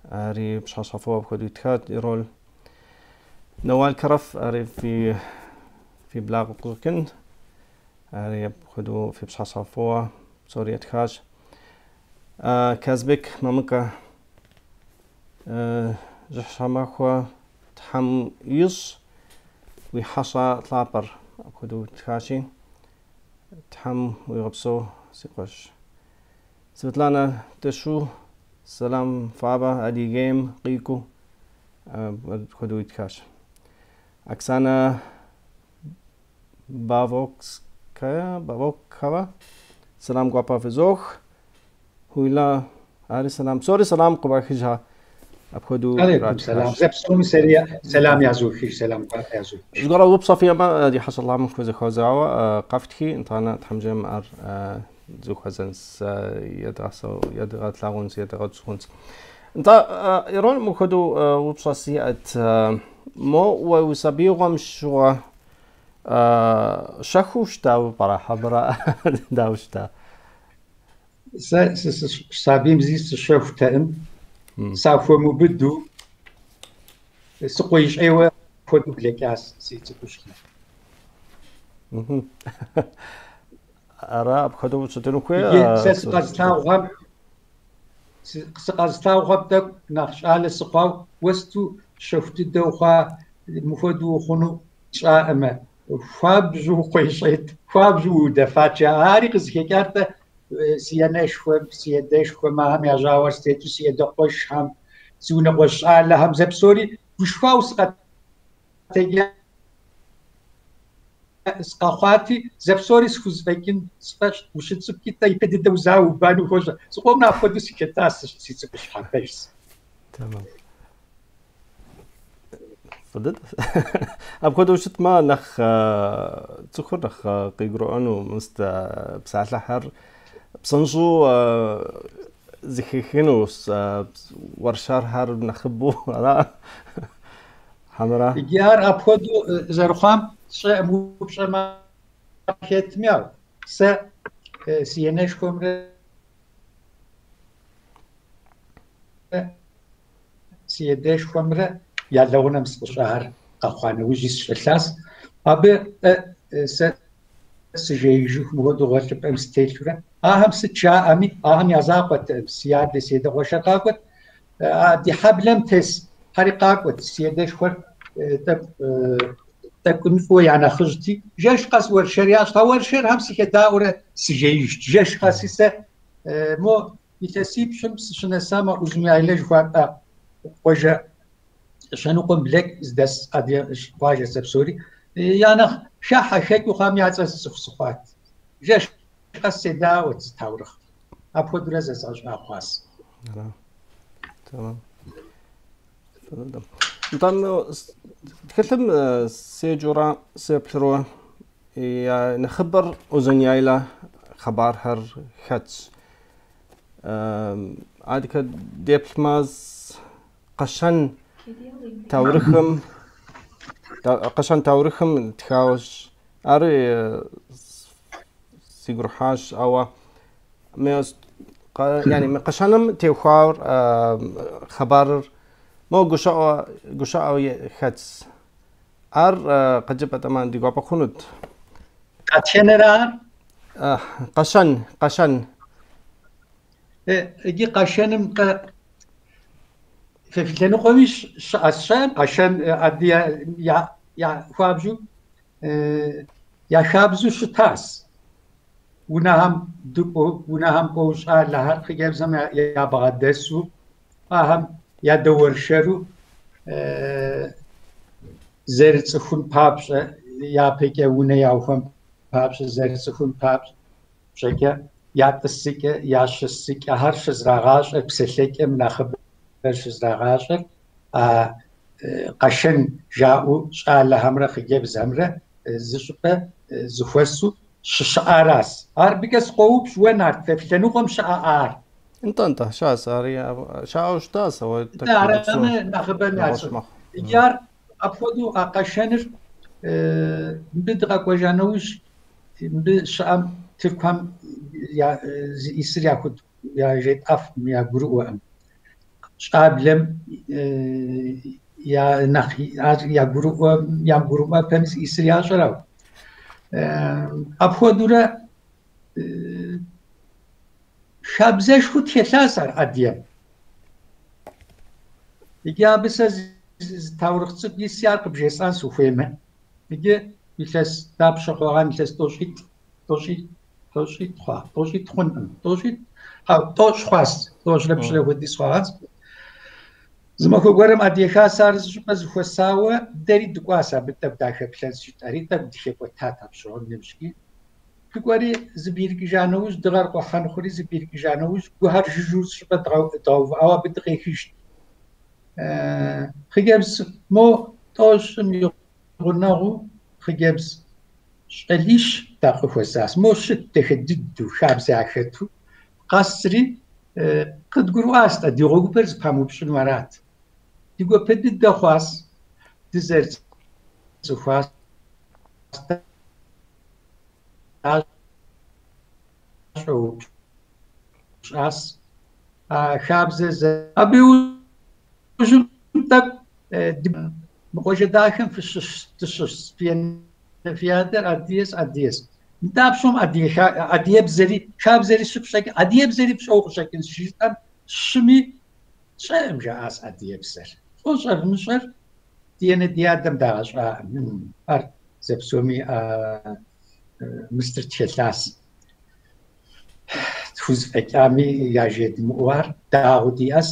ари пщыхьэщхьэфӏыуэ апхуэдэу итхат Ирол. Нэуал Кэрэф ари фи благъэ къыщӏэкӏын. Ари апхуэдэу фи пщыхьэщхьэфӏыуэ псори ятхащ. Казбек Мамыкэ жьыщхьэмахуэ Тхьэм ищӏ уи хьэщӏэ лъапӏэр апхуэдэу тхащи, Тхьэм уигъэпсэу си къуэш. Светланэ Тэшу сэлам фабэ Адыгейм къикӏыу апхуэдэу итхащ. Оксана Бавокская, Бавокова сэлам гуапэ фызох. Хуйла ари сэлам. Псори сэлам къыбахыжа апхуэдэу Алейкум сэлам. ратхащ. Зэ псоми сэри сэлам язохыж, сэлам гуапэ язохыж. Зыгуэрэ упщӏэ фиӏэмэ, ди хьэщӏэ лъапӏэм хузэхуэзауэ къэфтхи, нтӏанэ тхьэмжэм ар зыхуэзэнс едгъэлъагъунс, едгъэцӏыхунс. Нтӏэ, Ирон, мыпхуэдэу упщӏэ сиӏэт. Мо уэ уи сабиигъуэм щыгъуэ щэхуу щытауэ пӏэрэ, хьэмэрэ дауэ щыта? Сэ сабийм зи сыщэхутэӏым, сахуэмыубыду, сыкъуейщӏейуэ хуэдэу блэкӏащ си цӏыкӏущхьэр. Ара апхуэдэу щытыну хуей? Иджы сэ сыкъэзылъагъухэм тӏэкӏу нэхъ щӏалэ сыхъуау, уэ сыту щэху дыдэ ухъуа, мыхуэдэу ухъуну тщӏаӏымэ, хуабжьу укъуейщӏейт, хуабжьу уудэфат жаӏэ. Ари къызыхэкӏар-тӏэ си анэшхуэм, си адэшхуэм, ахэм я жьауэр стету, си адэ къуэшхэм, си унэкъуэш щӏалэхэм зэпсори гушхуауэ сыкъэтэджа сыкъэхъуати, зэпсори схузэфӏэкӏын сфӏэщӏт. Ущыцӏыкӏукӏи-тӏэ ипэ дыдэ узауэ убану хуощӏэ. Зыкъомрэ апхуэдэу сыхэтащ си цӏыкӏущхьэм, пэжщ. Тэмэм. Фӏы дыдэ. Апхуэдэу щытмэ, нэхъ цӏыхур нэхъ къигурыӏуэну мыст псалъэхэр псынщӏэу зэхихыну, уэршэрхэр нэхъыбэу ара? Хьэмэрэ? Иджы ар апхуэдэу зэрыхъуам сщӏэкъым упщӏэм ар хэтми, ауэ сэ си анэшхуэмрэ си адэшхуэмрэ я лэгъунэм сыкъыщӏар къэхъуа нэужьи сыщӏэлъащ. Абы сэ сыжеижыху мыхуэдэу гъуэлъыпӏэм сытелъурэ, ахэм сыт жаӏэми, ахэм я закъуэт, си адэ, си адэ къуэшыр къакӏуэт, ди хьэблэм тес хьэри къакӏуэт, си адэшхуэр тӏэкӏун фӏыуэ я нэхъыжьти, жэщ къэс уэршэр ящӏт. А уэршэрхэм сыхэдаӏуэрэ сыжеижт. Жэщ къэси сэ мо илъэсипщӏым сыщынэсам а Узун-Яйлэ жыхуаӏэ къуажэ щэныкъуэм блэкӏ зыдэс адыгэ къуажэ зэпсори я нэхъ хыхьэ хэкӏыу хъуам я цӏэр сцӏыху сыхъуат. Жэщ къэс седаӏуэт зы таурыхъ. Апхуэдэурэ зэзгъэщӏа хъуащ. Ара. Тэмэм. Нтӏэ, тхылъым седжэурэ сеплъурэ я нэхъыбэр Узун-Яйла хъыбархэр хэтщ. Адэкӏэ деплъмэ, Къэшэн таурыхым Къэшэн таурыхым тхауэщ. Ари сигу ирихьащ, ауэ мы яни мы Къэшэным теухуауэ хъыбарыр мо гушыӏэу хэтщ. Ар къыджепӏэтэмэ ди гуапэ хъунут. Дэтхэнэра ар? Къэшэн, Къэшэн. Иджы Къэшэным фэ фи лъэныкъуэми щыӏэ сщӏэкъым, Къэшэн адыгэ я хуабжьу я хабзэу щытащ. Унэхэм дыкӏуэу, унэхэм кӏуэу щӏалэхэр хъыджэбзхэм ябгъэдэсу, ахэм ядэуэршэру зэрыцӏыхун папщӏэ, япэкӏэ унэ яухуэн папщӏэ, зэрыцӏыхун папщӏэкӏэ я тӏысыкӏэ, я щысыкӏэхэр щызрагъащӏэр, псэлъэкӏэм нэхъыбэр щызрагъащӏэр а къэшэн жаӏэу щӏалэхэмрэ хъыджэбзхэмрэ зы щӏыпӏэ зыхуэсу щыщыӏаращ. Ар абыкӏэ сыкъоупщӏ, уэ Нарт, фэ фи лъэныкъуэм щыӏэ ар? Нтӏэ, нтӏэ, щыӏэщ, ари щыӏэу щытащ, ауэ Нтӏэ, арамэ нэхъыбэм яцӏыху. Иджы ар апхуэдэу а къэшэныр мыбы дыкъэкӏуэжа нэужь, мыбы щыӏэм тыркухэм зиӏисыр яхуд яжетӏэфкъым, ягурыӏуэкъым. Щӏаблэм я нэхъ ар ягурыӏуэ, ямыгурыӏуэпэми зиӏисыр ящӏэр ауэ. Апхуэдэурэ хабзэшхуэу тхэлъащ ар адыгэм. Иджы абы сэ зы таурыхъ цӏыкӏу иси ар къыбжесӏэн сыхуеймэ. Иджы илъэс дапщэ хъуагъэн, илъэс тӏощӏитӏ, тӏощӏитӏ, тӏощӏитӏ хъуа, тӏощӏитӏ хъункъым, тӏощӏитӏ, хьэуэ, тӏощӏ хъуащ, тӏощӏрэ пщӏырэ хуэдиз хъуагъэнщ. Зы махуэ гуэрым Адыгэ Хасэр зы щӏыпӏэ зыхуэсауэ дэри дыкӏуащ абы тӏэкӏу дахэплъэнщ жытӏэри, тӏэкӏу дыхэкӏуэтат апщыгъуэм ныбжькӏи. Дыкӏуэри зэбгрыкӏыжа нэужь, дыгъэр къухьэн хъури зэбгрыкӏыжа нэужь, гухэр жыжьэу зы щӏыпӏэ дгъэувыӏауэ абы дыкъехыжт. Хъыджэбз мо тӏощӏым и гъунэгъуу хъыджэбз щӏалищ дакъыхуэзащ. Мо щыт дахэ дыдэу, хабзэ яхэту къэсри къыдгурыӏуащ-тӏэ, ди гъуэгупэр зэпамыупщӏыну арат. Ди гуапэ дыдэ хъуащ, дызэрыцӏыхуащ, дащӏэупщӏащ. А хабзэ абы иужьым тӏэкӏу мы къуажэ дахэм фыщыщ, дыщыщ, фи адэр адыгэщ, адыгэщ. Нтӏэ апщыгъуэм адыгэбзэри, хабзэри щыпщӏэкӏэ, адыгэбзэри пщӏэуэ къыщӏэкӏынщ жытӏэм, щыми тщӏэкъым жаӏащ адыгэбзэр. Лӏо щӏэвмыщӏэр ди анэ ди адэм дагъэщӏакъым. Ар зэпсоми мыстыр тхэлъащ. Тхузэфӏэкӏами яжедмыӏэу ар дагъуэу диӏэс.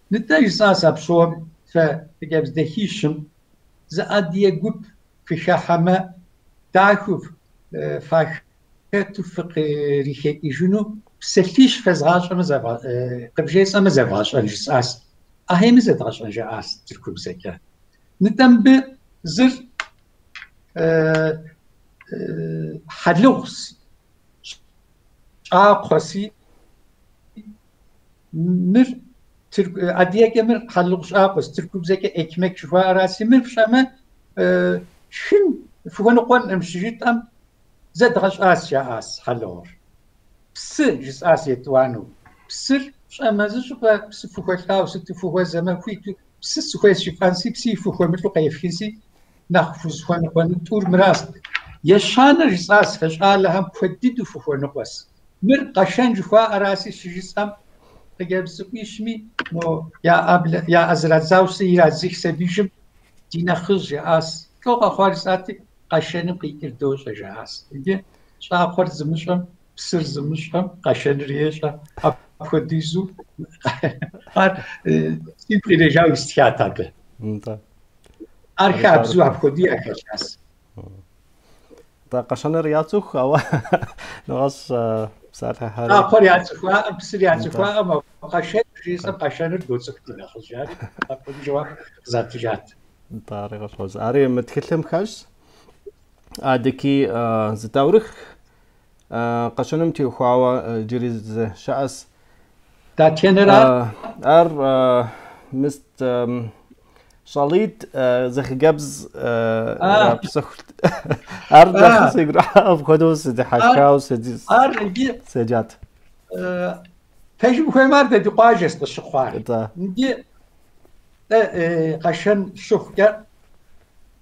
Нтӏэ жысӏащ апщыгъуэм фэ хъыджэбз дахищым зы адыгэ гуп фыхэхьэмэ, дахэу фахэту фыкърихекӏыжыну псалъищ фэзгъащӏэмэ къыбжесӏэмэ зэвгъэщӏэн жысӏащ. Ахьейми зэдгъэщӏэн жаӏащ тыркубзэкӏэ. Нтӏэ мыбы зыр хьэлыгъу щӏакхъуэси, мыр адыгэкӏэ мыр хьэлыгъу щӏакхъуэщ, тыркубзэкӏэ ekmek жыхуаӏэраси, мыр фщӏэмэ, шхын фыхуэныкъуэнкъым щыжытӏэм, зэдгъэщӏащ жаӏащ хьэлыгъур. Псы жысӏащ етӏуанэу. Псыр фщӏэмэ, зы щӏыпӏэ псы фыхуэлӏауэ сыту фыхуэзэмэ, хуиту псы сыхуейщ жыфӏэнси, псыи фыхуэмылӏу къефхынси, нэхъ фызыхуэныкъуэну тӏур мыращ. Ещанэр жысӏащ, фэ щӏалэхэм куэд дыдэу фыхуэныкъуэщ. Мыр къэшэн жыхуаӏэраси щыжысӏэм, хъыджэбз цӏыкӏуищми мо я ӏэблэ, я ӏэ зэрадзауэ щыти ирадзых сабиижым ди нэхъыжь жаӏащ. Лӏо къэхъуар жысӏати, къэшэным къикӏыр дощӏэ жаӏащ. Иджы щӏакхъуэр зымыщӏэм, псыр зымыщӏэм къэшэныр ещӏэ. Апхуэдизу ар сигу къинэжауэ истхат абы. Нтӏэ. Ар хабзэу апхуэдэу яхэлъащ. Нтӏэ, къэшэныр яцӏыху, ауэ нэгъуэщӏ псалъэхэр. Щӏакхъуэр яцӏыхуаӏым, псыр яцӏыхуаӏым. Къэшэн жысӏэм къэшэныр доцӏыху ди нэхъыжь жари, апхуэдэу жэуап къызатыжат. Нтӏэ, ари гъэщӏэгъуэнщ. Ари мы тхылъым хэлъщ. Адэки зы таурыхъ къэшэным теухуауэ иджыри зы щыӏэс. Датхэнэра? Ар мыст щӏалитӏ зы хъыджэбз псэхут. Ар нэхъ сигу апхуэдэу сыдыхьэшхауэ Ар иджы седжат. Пэжым ухуеймэ, ар дэ ди къуажэс къыщыхъуар. Иджы къэшэн щыхъукӏэ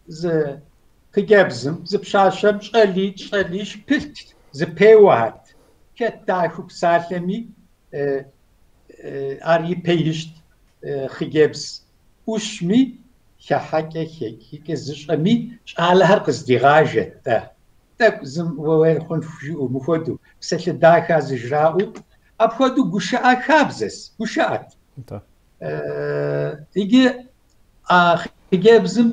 зы хъыджэбзым, зы пщащэм щӏалитӏ, щӏалищ пылът, зэпеуэхэт. Хэт дахэу псалъэми, ар ипэ ищт хъыджэбз ӏущми, хыхьэкӏэ, хэкӏыкӏэ зыщӏэми, щӏалэхэр къыздигъажэт-тӏэ. Тӏэкӏу зым уэуейр хъун жиӏэу, мыхуэдэу, псалъэ дахэ зыжраӏэу, апхуэдэу гушыӏэ хабзэс, гушыӏэт. Иджы а хъыджэбзым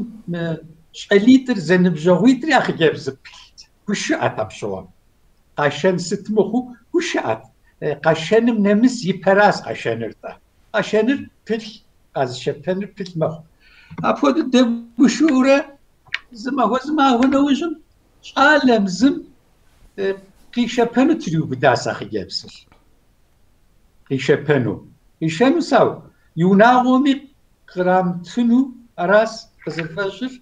щӏалитӏыр, зэныбжьэгъуитӏри а хъыджэбзым пылът, гушыӏэт апщыгъуэм. Къэшэн сыт мыхъуу гушыӏэт. Къэшэным нэмыс ипэрас къэшэныр-тӏэ. Къэшэныр пылъ, къэзыщэпэныр пылъ мэхъу. Апхуэдэу дэгушыӏэурэ зы махуэ зы махуэ нэужьым щӏалэм зым къишэпэну триубыдас а хъыджэбзыр. Къишэпэну. Къишэну сау. И унагъуэми кърамытыну арас къызэрыфӏэщӏыр.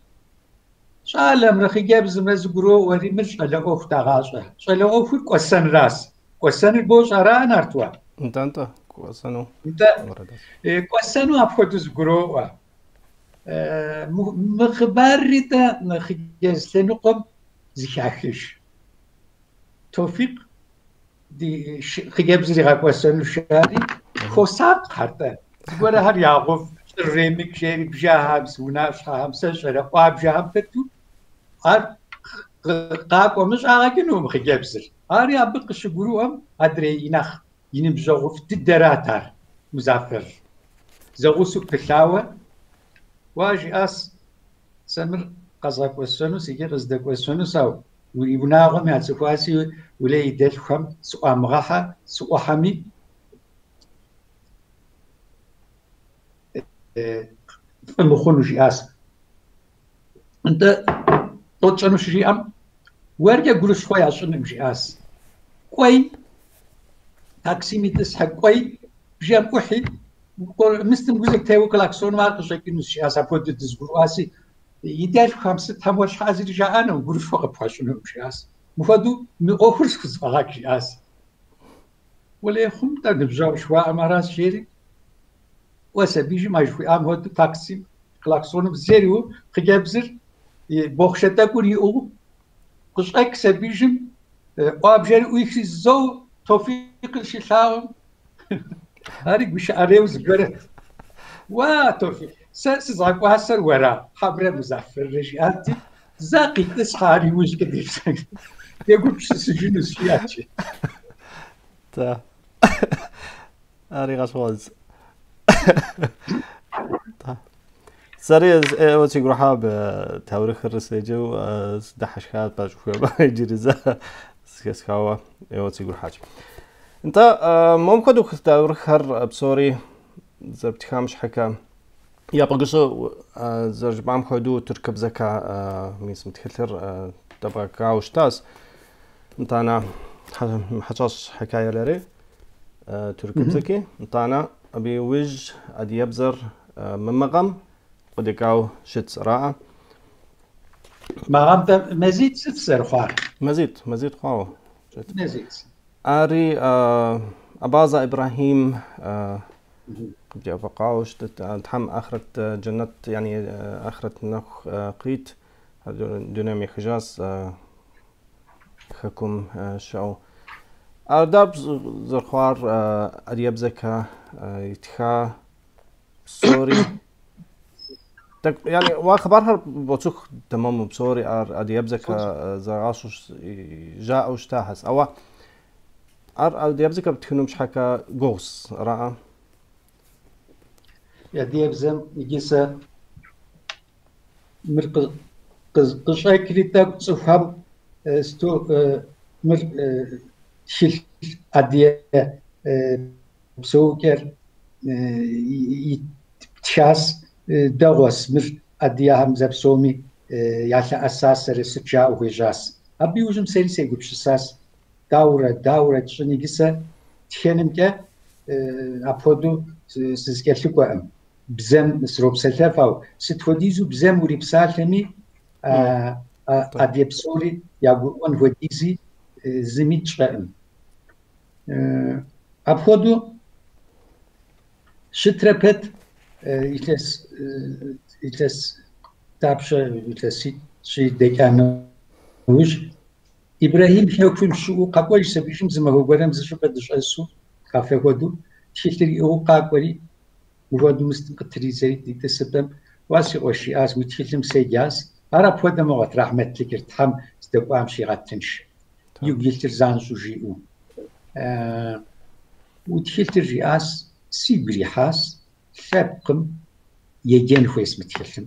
Щӏалэмрэ хъыджэбзымрэ зыгуроӏуэри мыр щӏалэ ӏуэху дагъащӏэ. Щӏалэ ӏуэхур кӏуэсэнрас. Кӏуэсэныр бощӏ ара, Нартуэ? Нтӏэ, нтӏэ, кӏуэсэну. Нтӏэ, кӏуэсэну апхуэдэу зыгуроӏуэ. Мы хъыбарри-тӏэ хъыджэбз лъэныкъуэм зыхахыж. Тофикъ ди хъыджэбзыр игъэкӏуэсэну жари, хуосакъхэр-тӏэ. Зыгуэрхэр ягъув, щӏыремыкӏ жери бжэхэм, унащхьэхэм, сэ сщӏэрэ ӏуабжэхэм пыту, ар къакӏуэмэ щӏагъэкӏынукъым хъыджэбзыр. Ари абы къыщыгурыӏуэм адрей и нэхъ и ныбжьэгъуфӏ дыдэрат ар, Музафер. Зэгъусэу пылъауэ, уа жиӏас, сэ мыр къэзгъэкӏуэсэнус икӏи къыздэкӏуэсэнус, ау уи унагъуэм яцӏыхуаси, уэлей и дэлъхухэм сыӏуамыгъэхьэ, сыӏухьэми, фӏы мыхъуну жиӏас. Нтӏэ, лӏо тщӏэну щыжиӏэм, уэркӏэ гурыщхъуэ ящӏыным жиӏас. Кӏуэй, таксим итӏысхьэ, кӏуэй, бжэм ӏухьи, мыстым гу зэрытеуэ клаксоным ар къыщӏэкӏынущ, жиӏас, апхуэдэу дызэгурыӏуаси, и дэлъхухэм сытхэм уэр щхьэ зыри жаӏэнукъым, гурыщхъуэ къыпхуащӏынукъым, жиӏас. Мыхуэдэу мы ӏуэхур схузэфӏэгъэкӏ, жиӏас. Уэлей хъум-тӏэ ныбжьэгъу жыхуаӏэм аращ, жери, кӏуэс абижым а жыхуиӏам хуэдэу таксим клаксоным зериу хъыджэбзыр и бохъшэ тӏэкӏур иӏыгъыу къыщӏэкӏ сабижым ӏуабжэри ӏуихри зэу Тофикъыр щилъагъум, ари гушыӏэрейуэ зыгуэрыт. Уа, Тофик, сэ сызгъэкӏуасэр уэра, хьэмрэ Музаферрэ жиӏати, зэ къитӏысхьэ ар иужькӏэ дегупсысыжынущ, жиӏат жи. Да. Ари гъэщӏэгъуэнщ. Сэри ӏейуэ сигу ирихьа абы таурыхъыр седжэу сыдыхьэшхат пэжыхуеймэ, иджыри зэ зэхэсхауэ ӏейуэ сигу ирихьащ. Нтӏэ, мом хуэдэу таурыхъхэр псори зэрыптхам щхьэкӏэ япэ гыщӏэ зэрыжыпӏам хуэдэу тыркубзэкӏэ мис мы тхылъыр дэбгъэкӏауэ щытащ. Нтӏанэ хьэщӏэщ хьэкаелэри тыркубзэкӏи, нтӏанэ абы иужь адыгэбзэр мы гъэм къыдэкӏауэ щытщ, араӏэ. Мы гъэм-тӏэ мазитӏ сыт зэрыхъуар? Мазитӏ, мазитӏ хъуауэ. Мазитӏ. Ари Абазэ Ибрэхьим къыбдеӏэпыкъуауэ щытт. Тхьэм ахърэт джэнэт, яни ахърэт нэху кърит, дунейм ехыжащ. Хэкум щыӏэу. Ар дауэ зэрыхъуар адыгэбзэкӏэ итха псори? Яни уа хъыбархэр боцӏыху тэмэму псори ар адыгэбзэкӏэ зэрагъащӏэу жаӏэу щытахэс. Ауэ ар адыгэбзэкӏэ птхынум щхьэкӏэ гугъущ, араӏэ? Адыгэбзэм иджы сэ Мыр къыщӏэкӏри тӏэкӏу цӏыхухэм сыту мыр тхылъ адыгэ псэукӏэр итхас дэгъуэс мыр адыгэхэм зэпсоми ялъэӏэсас зэрэ сыт жаӏэу хуежьас. Абы иужьым сэри сегупсысас, даурэ, даурэ тщӏын иджы сэ тхэнымкӏэ апхуэдэу сызыкӏэлъыкӏуэӏым. Бзэм сропсэлъэф, ауэ сыт хуэдизу бзэм урипсалъэми, адыгэ псори ягурыӏуэн хуэдизи зыми тщӏэӏым. Апхуэдэу щытрэ пэт илъэс илъэс дапщэ илъэситӏ-щы дэкӏа нэужь, Ибрэхьим хэкум щыӏэу къэкӏуэж сабийм зы махуэ гуэрым зы щӏыпӏэ дыщӏэсу кафе хуэдэу тхылъыр иӏыгъыу къакӏуэри, мыхуэдэу мыстым къытридзэри ди тӏысыпӏэм, уа си къуэш жиӏащ, уи тхылъым седжащ. Ар апхуэдэ мыгъуэт рахьмэтлыкӏыр, Тхьэм здэкӏуам щигъэтынш, игу илъыр занщӏэу жиӏэу. Уи тхылъыр жиӏащ, сигу ирихьащ, лъэпкъым еджэн хуейщ мы тхылъым.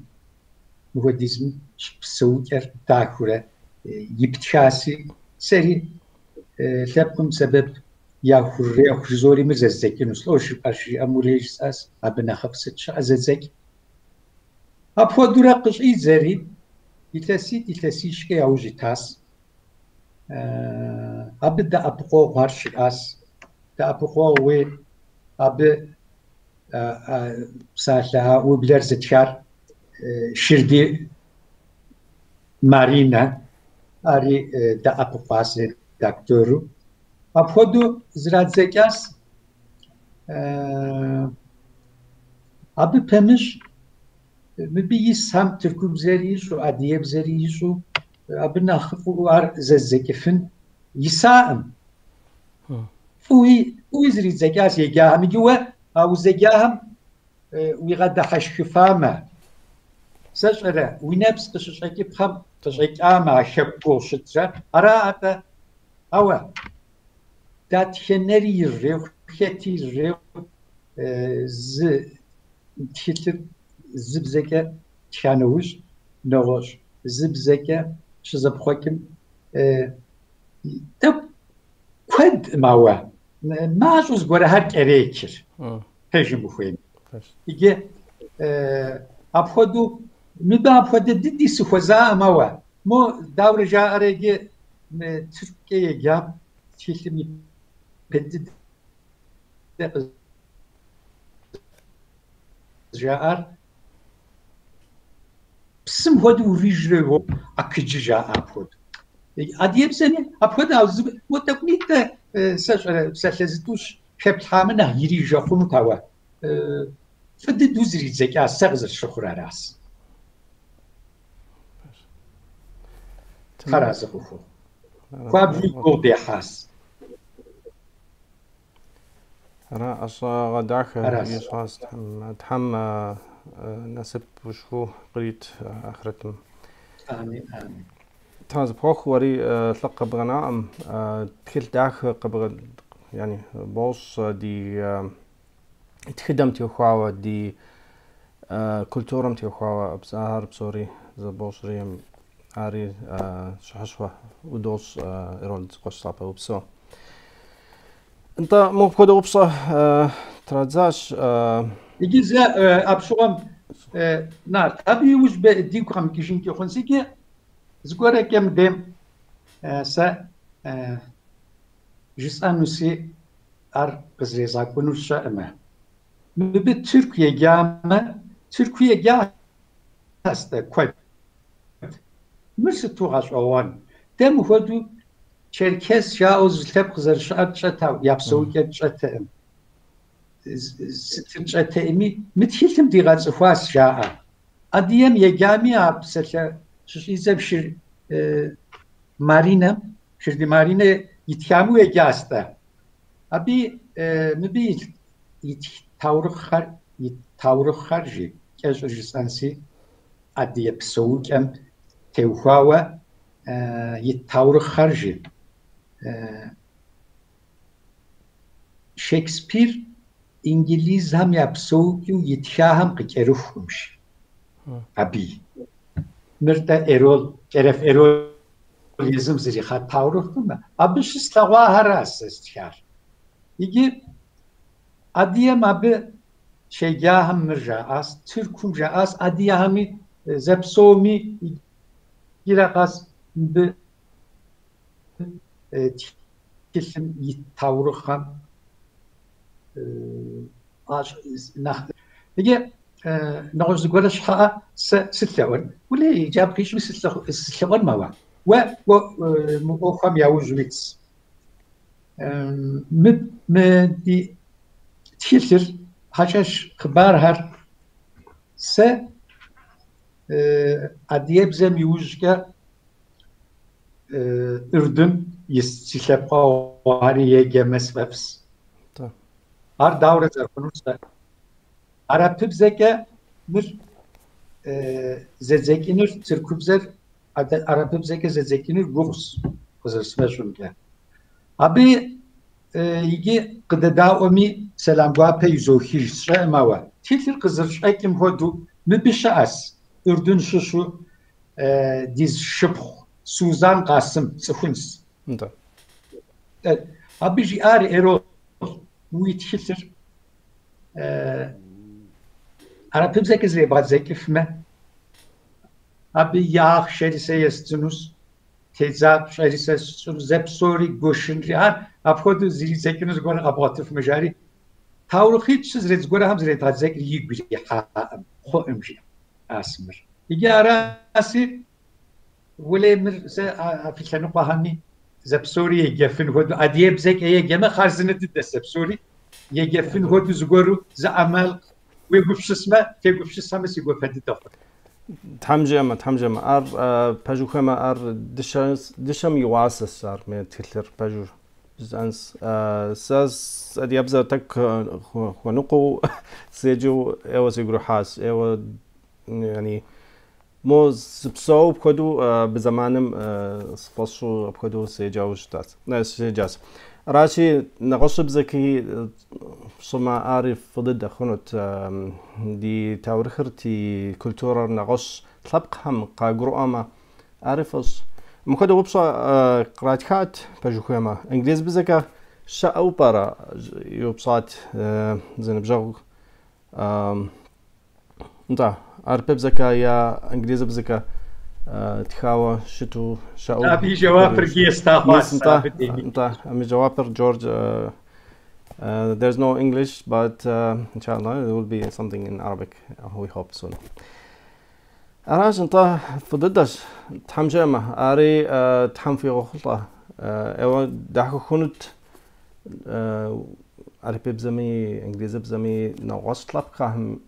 Мыхуэдизым псэукӏэр дахэурэ иптхаси, сэри лъэпкъым сэбэп яхурехъу жызори мыр зэздзэкӏыну. Слӏо жыпӏэр жиӏэм урей жысӏащ, абы нэхъыфӏ сыт щыӏэ зэдзэкӏ. Апхуэдэурэ къыщӏидзэри, илъэситӏ, илъэсищкӏэ яужь итащ. Абы дэӏэпыкъуэгъухэр щыӏащ. Дэӏэпыкъуэгъуи абы псалъэ а ублэр зытхар Ширди Маринэ, ари дэӏэпыкъуащ редактору. Апхуэдэу зрадзэкӏащ. Абы пэмыщӏ мыбы исхэм тыркубзэри ищӏу, адыгэбзэри ищӏу, абы нэхъыфӏу ар зэздзэкӏыфын исаӏым. Фӏыуи, фӏыуи зридзэкӏащ еджахэм. Иджы уэ а узэджахэм уигъэдыхьэшхыфамэ, сэ щӏэрэ, уи нэпс къыщыщӏэкӏыпхъэм къыщӏэкӏамэ а хэку гугъу щытрэ, ара атӏэ? Ауэ дэтхэнэри ирырехъу, хэти ирырехъу, зы тхылъыр зы бзэкӏэ тха нэужь, нэгъуэщӏ зы бзэкӏэ щызэпхъуэкӏым тӏэкӏу куэдӏым, ауэ мащӏэу зыгуэрхэр кӏэречыр, пэжым ухуейм. Иджы апхуэдэу, мыбы апхуэдэ дыди сыхуэзаӏым, ауэ мо даурэ жаӏэрэ иджы мы тыркукӏэ еджам тхылъым и пэ дыдэ къызжаӏар псым хуэдэу урижрэ акыджы жаӏэ апхуэдэу. Адыгэбзэми апхуэдэ, ауэ мо тӏэкӏунитӏэ сэ щӏэрэ псалъэ зытӏущ хэплъхьамэ нэхъ ирижэ хъунут, ауэ фӏы дыдэу зридзэкӏащ, сэ къызэрысщыхъур аращ. Тхьэр арэзы къыхухъу. Хуабжьу гугъу дехьащ. Ара ӏэщӏагъэ дахэ ищӏащ Тхьэм. Тхьэм насыпышхуэу кърит ахърэтым. Амин, амин. Тхьэ зыпхуэхъу уэри лӏы къэбгъэнаӏым, тхылъ дахэ къэбгъэ, яни бощӏ ди тхыдэм теухуауэ, ди культурэм теухуауэ ахэр псори зэбощӏри, ари щӏыхьышхуэ удощӏ Эрол къуэш лъапӏэ упсэу. Нтӏэ, мопхуэдэ упщӏэ традзащ. Иджы зэ апщыгъуэм Нарт, абы иужь дигу къэмыкӏыжынкӏи хъунщ. Иджы зыгуэрэкӏэ мыдейм сэ жысӏэнуси ар къызэрезгъэкӏунур сщӏэӏымэ. Мыбы тырку еджамэ, тырку еджащ-тӏэ куэд. Мыр сыту гъэщӏэгъуэн. Дэ мыхуэдэу черкес жаӏэу зы лъэпкъ зэрыщыӏэр тщӏэт, я псэукӏэр тщӏэтэӏым. Сытыр тщӏэтэӏыми, мы тхылъым дигъэцӏыхуащ жаӏэ. Адыгэм еджами а псалъэ щыщӏидзэм Шыр Маринэм, Ширди Маринэ итхаму еджащ-тӏэ. Абы мыбы итх таурыхъхэр, ит таурыхъхэр жи, кӏэщӏыр жысӏэнси, адыгэ псэукӏэм теухуауэ ит таурыхъхэр жи. Шекспир инджылызхэм я псэукӏэу итхахэм къыкӏэрыхукъым жи. Абы. Мыр-тӏэ Эрол, Кӏэрэф Эрол езым зэрихъа таурыхъым, абы щыслъэгъуахэращ сэ стхар. Иджы адыгэм абы щеджахэм мыр жаӏащ, Тыркум жаӏащ, адыгэхэми зэпсоми иджырэ къэс мыбы тхылъым ит таурыхъхэм нэхъ иджы нэгъуэщӏ зыгуэрэ щхьэӏэ сэ сылъэӏуэн. Улей, иджы абы къищӏми сылъэӏуэн мэуэ. Уэ мы ӏуэхухэм яужь уитс. Мы ди тхылъыр, хьэщӏэщ хъыбархэр сэ адыгэбзэм иужькӏэ Ӏурдым ис си лъэпкъэгъухэри еджэмэ сфӏэфӏс. Ар дауэрэ зэрыхъунур сэ? Арапыбзэкӏэ мыр зэдзэкӏыныр, тыркубзэр арапыбзэкӏэ зэдзэкӏыныр гугъущ къызэрысфӏэщӏымкӏэ. Абы иджы къыдэдаӏуэми сэлам гуапэ изохыж сщӏэӏым, ауэ тхылъыр къызэрыщӏэкӏым хуэдэу мыбы щыӏэс Ӏурдын щыщу ди шыпхъу Сузан Къасым пцӏыхунс. Абы жиӏар Эрол, уи тхылъыр арапыбзэкӏэ зэребгъэдзэкӏыфмэ, абы и ахъшэри сэ естынущ, тедзапщӏэри сэ сщӏыну, зэпсори гуэшынри, ар апхуэдэу зридзэкӏыну зыгуэр къэбгъуэтыфмэ, жари, таурыхъитӏ-щы зыгуэрхэм зэредгъэдзэкӏыр игу ирихьаӏым, хъуӏым, жиӏащ мыр. Иджы араси, улей мыр сэ а фи лъэныкъуэхэми зэпсори еджэфын хуэдэу, адыгэбзэкӏэ еджэмэ, хъарзынэ дыдэ зэпсори еджэфын хуэдэу зыгуэру зы ӏэмал уегупсысмэ, фегупсысэмэ си гуапэ дыдэ хъут. Тхьэм жиӏэмэ, Тхьэм жиӏэмэ, ар пэжу хуеймэ, ар дыщэм и уасэщ ар мы тхылъыр пэжу жысӏэнс. Сэ адыгэбзэр тӏэкӏу хуэныкъуэу седжэу ӏейуэ сигу ирихьащ, ӏейуэ, яни, мо сыпсэу апхуэдэу абы зэманым сфӏэщу апхуэдэу седжауэ щытащ, седжащ. Аращи, нэгъуэщӏыбзэки пщӏымэ, ари фӏы дыдэ хъунут. Ди таурыхыр, ди культурэр нэгъуэщӏ лъэпкъхэм къагурыӏуэмэ, ари фӏыщ. Мыпхуэдэ упщӏэ къратхат, пэжу хуеймэ. Инглизыбзэкӏэ щыӏэу пӏэрэ? Еупщӏат зы ныбжьэгъу. Нтӏэ, арапыбзэкӏэ е инглизыбзэкӏэ тхауэ щыту щыӏэу. Абы и жэуапыр еста хъуащ. Нтӏэ, нтӏэ, абы и жэуапыр Джордж. There's no English, but inshallah there will be something in Arabic, we hope soon. Аращ, нтӏэ, фӏы дыдэщ, Тхьэм жиӏэмэ, ари Тхьэм фигъэхъулӏэ. Ӏейуэ дахэ хъунут арапыбзэми, инглизыбзэми, нэгъуэщӏ лъэпкъхэм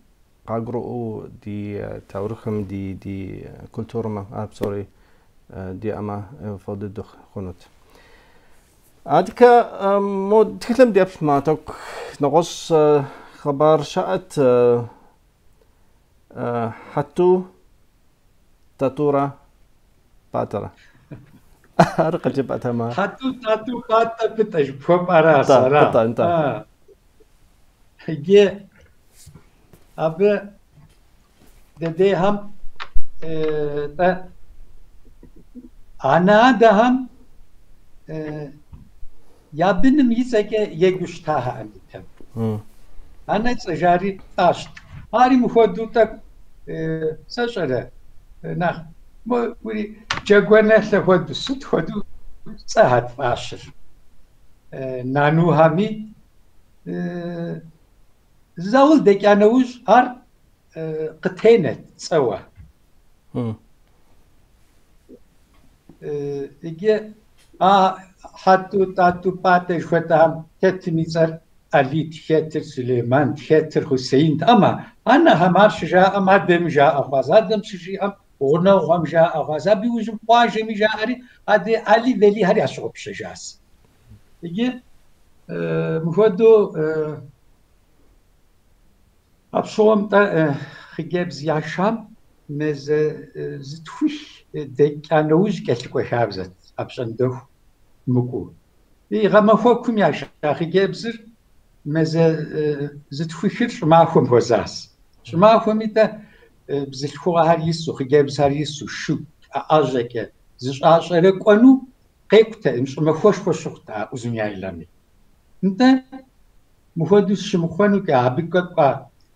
къагурыӏуэу ди таурыхъым, ди культурэм ар псори диӏэмэ, фӏы дыдэу хъунут. Адэкӏэ мо тхылъым деплъмэ, тӏэкӏу нэгъуэщӏ хъыбар щыӏэт Хьэту Тӏатӏурэ Пӏатӏэрэ. Ар къыджепӏэтэмэ. Хьэту Тӏатӏу Пӏатӏэ Пытӏэ жыхуэпӏэращ, ара? Пытӏэ, нтӏэ. Иджы абы дэдейхэм тӏэ анэ-адэхэм я быным и цӏэкӏэ еджэу щытахэкъым ипэм. Анэцӏэ жари фӏащт. Ари мыхуэдэу тӏэкӏу сэ щӏэрэ нэхъ ури джэгуэнэлъэ хуэдэу, сыт хуэдэу цӏэхэт фӏащыр. Нанухэми заул дэкӏа нэужь ар къытенэт цӏэуэ. Иджы а Хьэту, Тӏатӏу, Пӏатӏэ жыхуэтӏэхэм хэтым и цӏэр Алит, хэтыр Сулеймант, хэтыр Хусейнт. Амэ анэхэм ар щыжаӏэм адэми жаӏэ хъуащ, адэм щыжиӏэм гъунэгъухэм жаӏэ хъуащ, абы иужьым къуажэми жаӏэри, адрей Али Велихэр ящыгъупщэжащ. Иджы мыхуэдэу апщыгъуэм-тӏэ хъыджэбз яшам мазэ зытхух дэкӏа нэужь кӏэлъыкӏуэ хабзэт апщӏондэху мыкӏуэу. И гъэмахуэкум яша хъыджэбзыр мазэ зытхухыр щӏымахуэм хуэзащ. Щӏымахуэми-тӏэ бзылъхугъэхэр ису, хъыджэбзхэр ису, шыгу ӏэжьэкӏэ зыщӏащӏэрэ кӏуэну къекӏутэкъым, щӏымахуэшхуэ щыхъут а Узуняйлэми. Нтӏэ, мыхуэдэу щымыхъуэнукӏэ, абы кӏуэ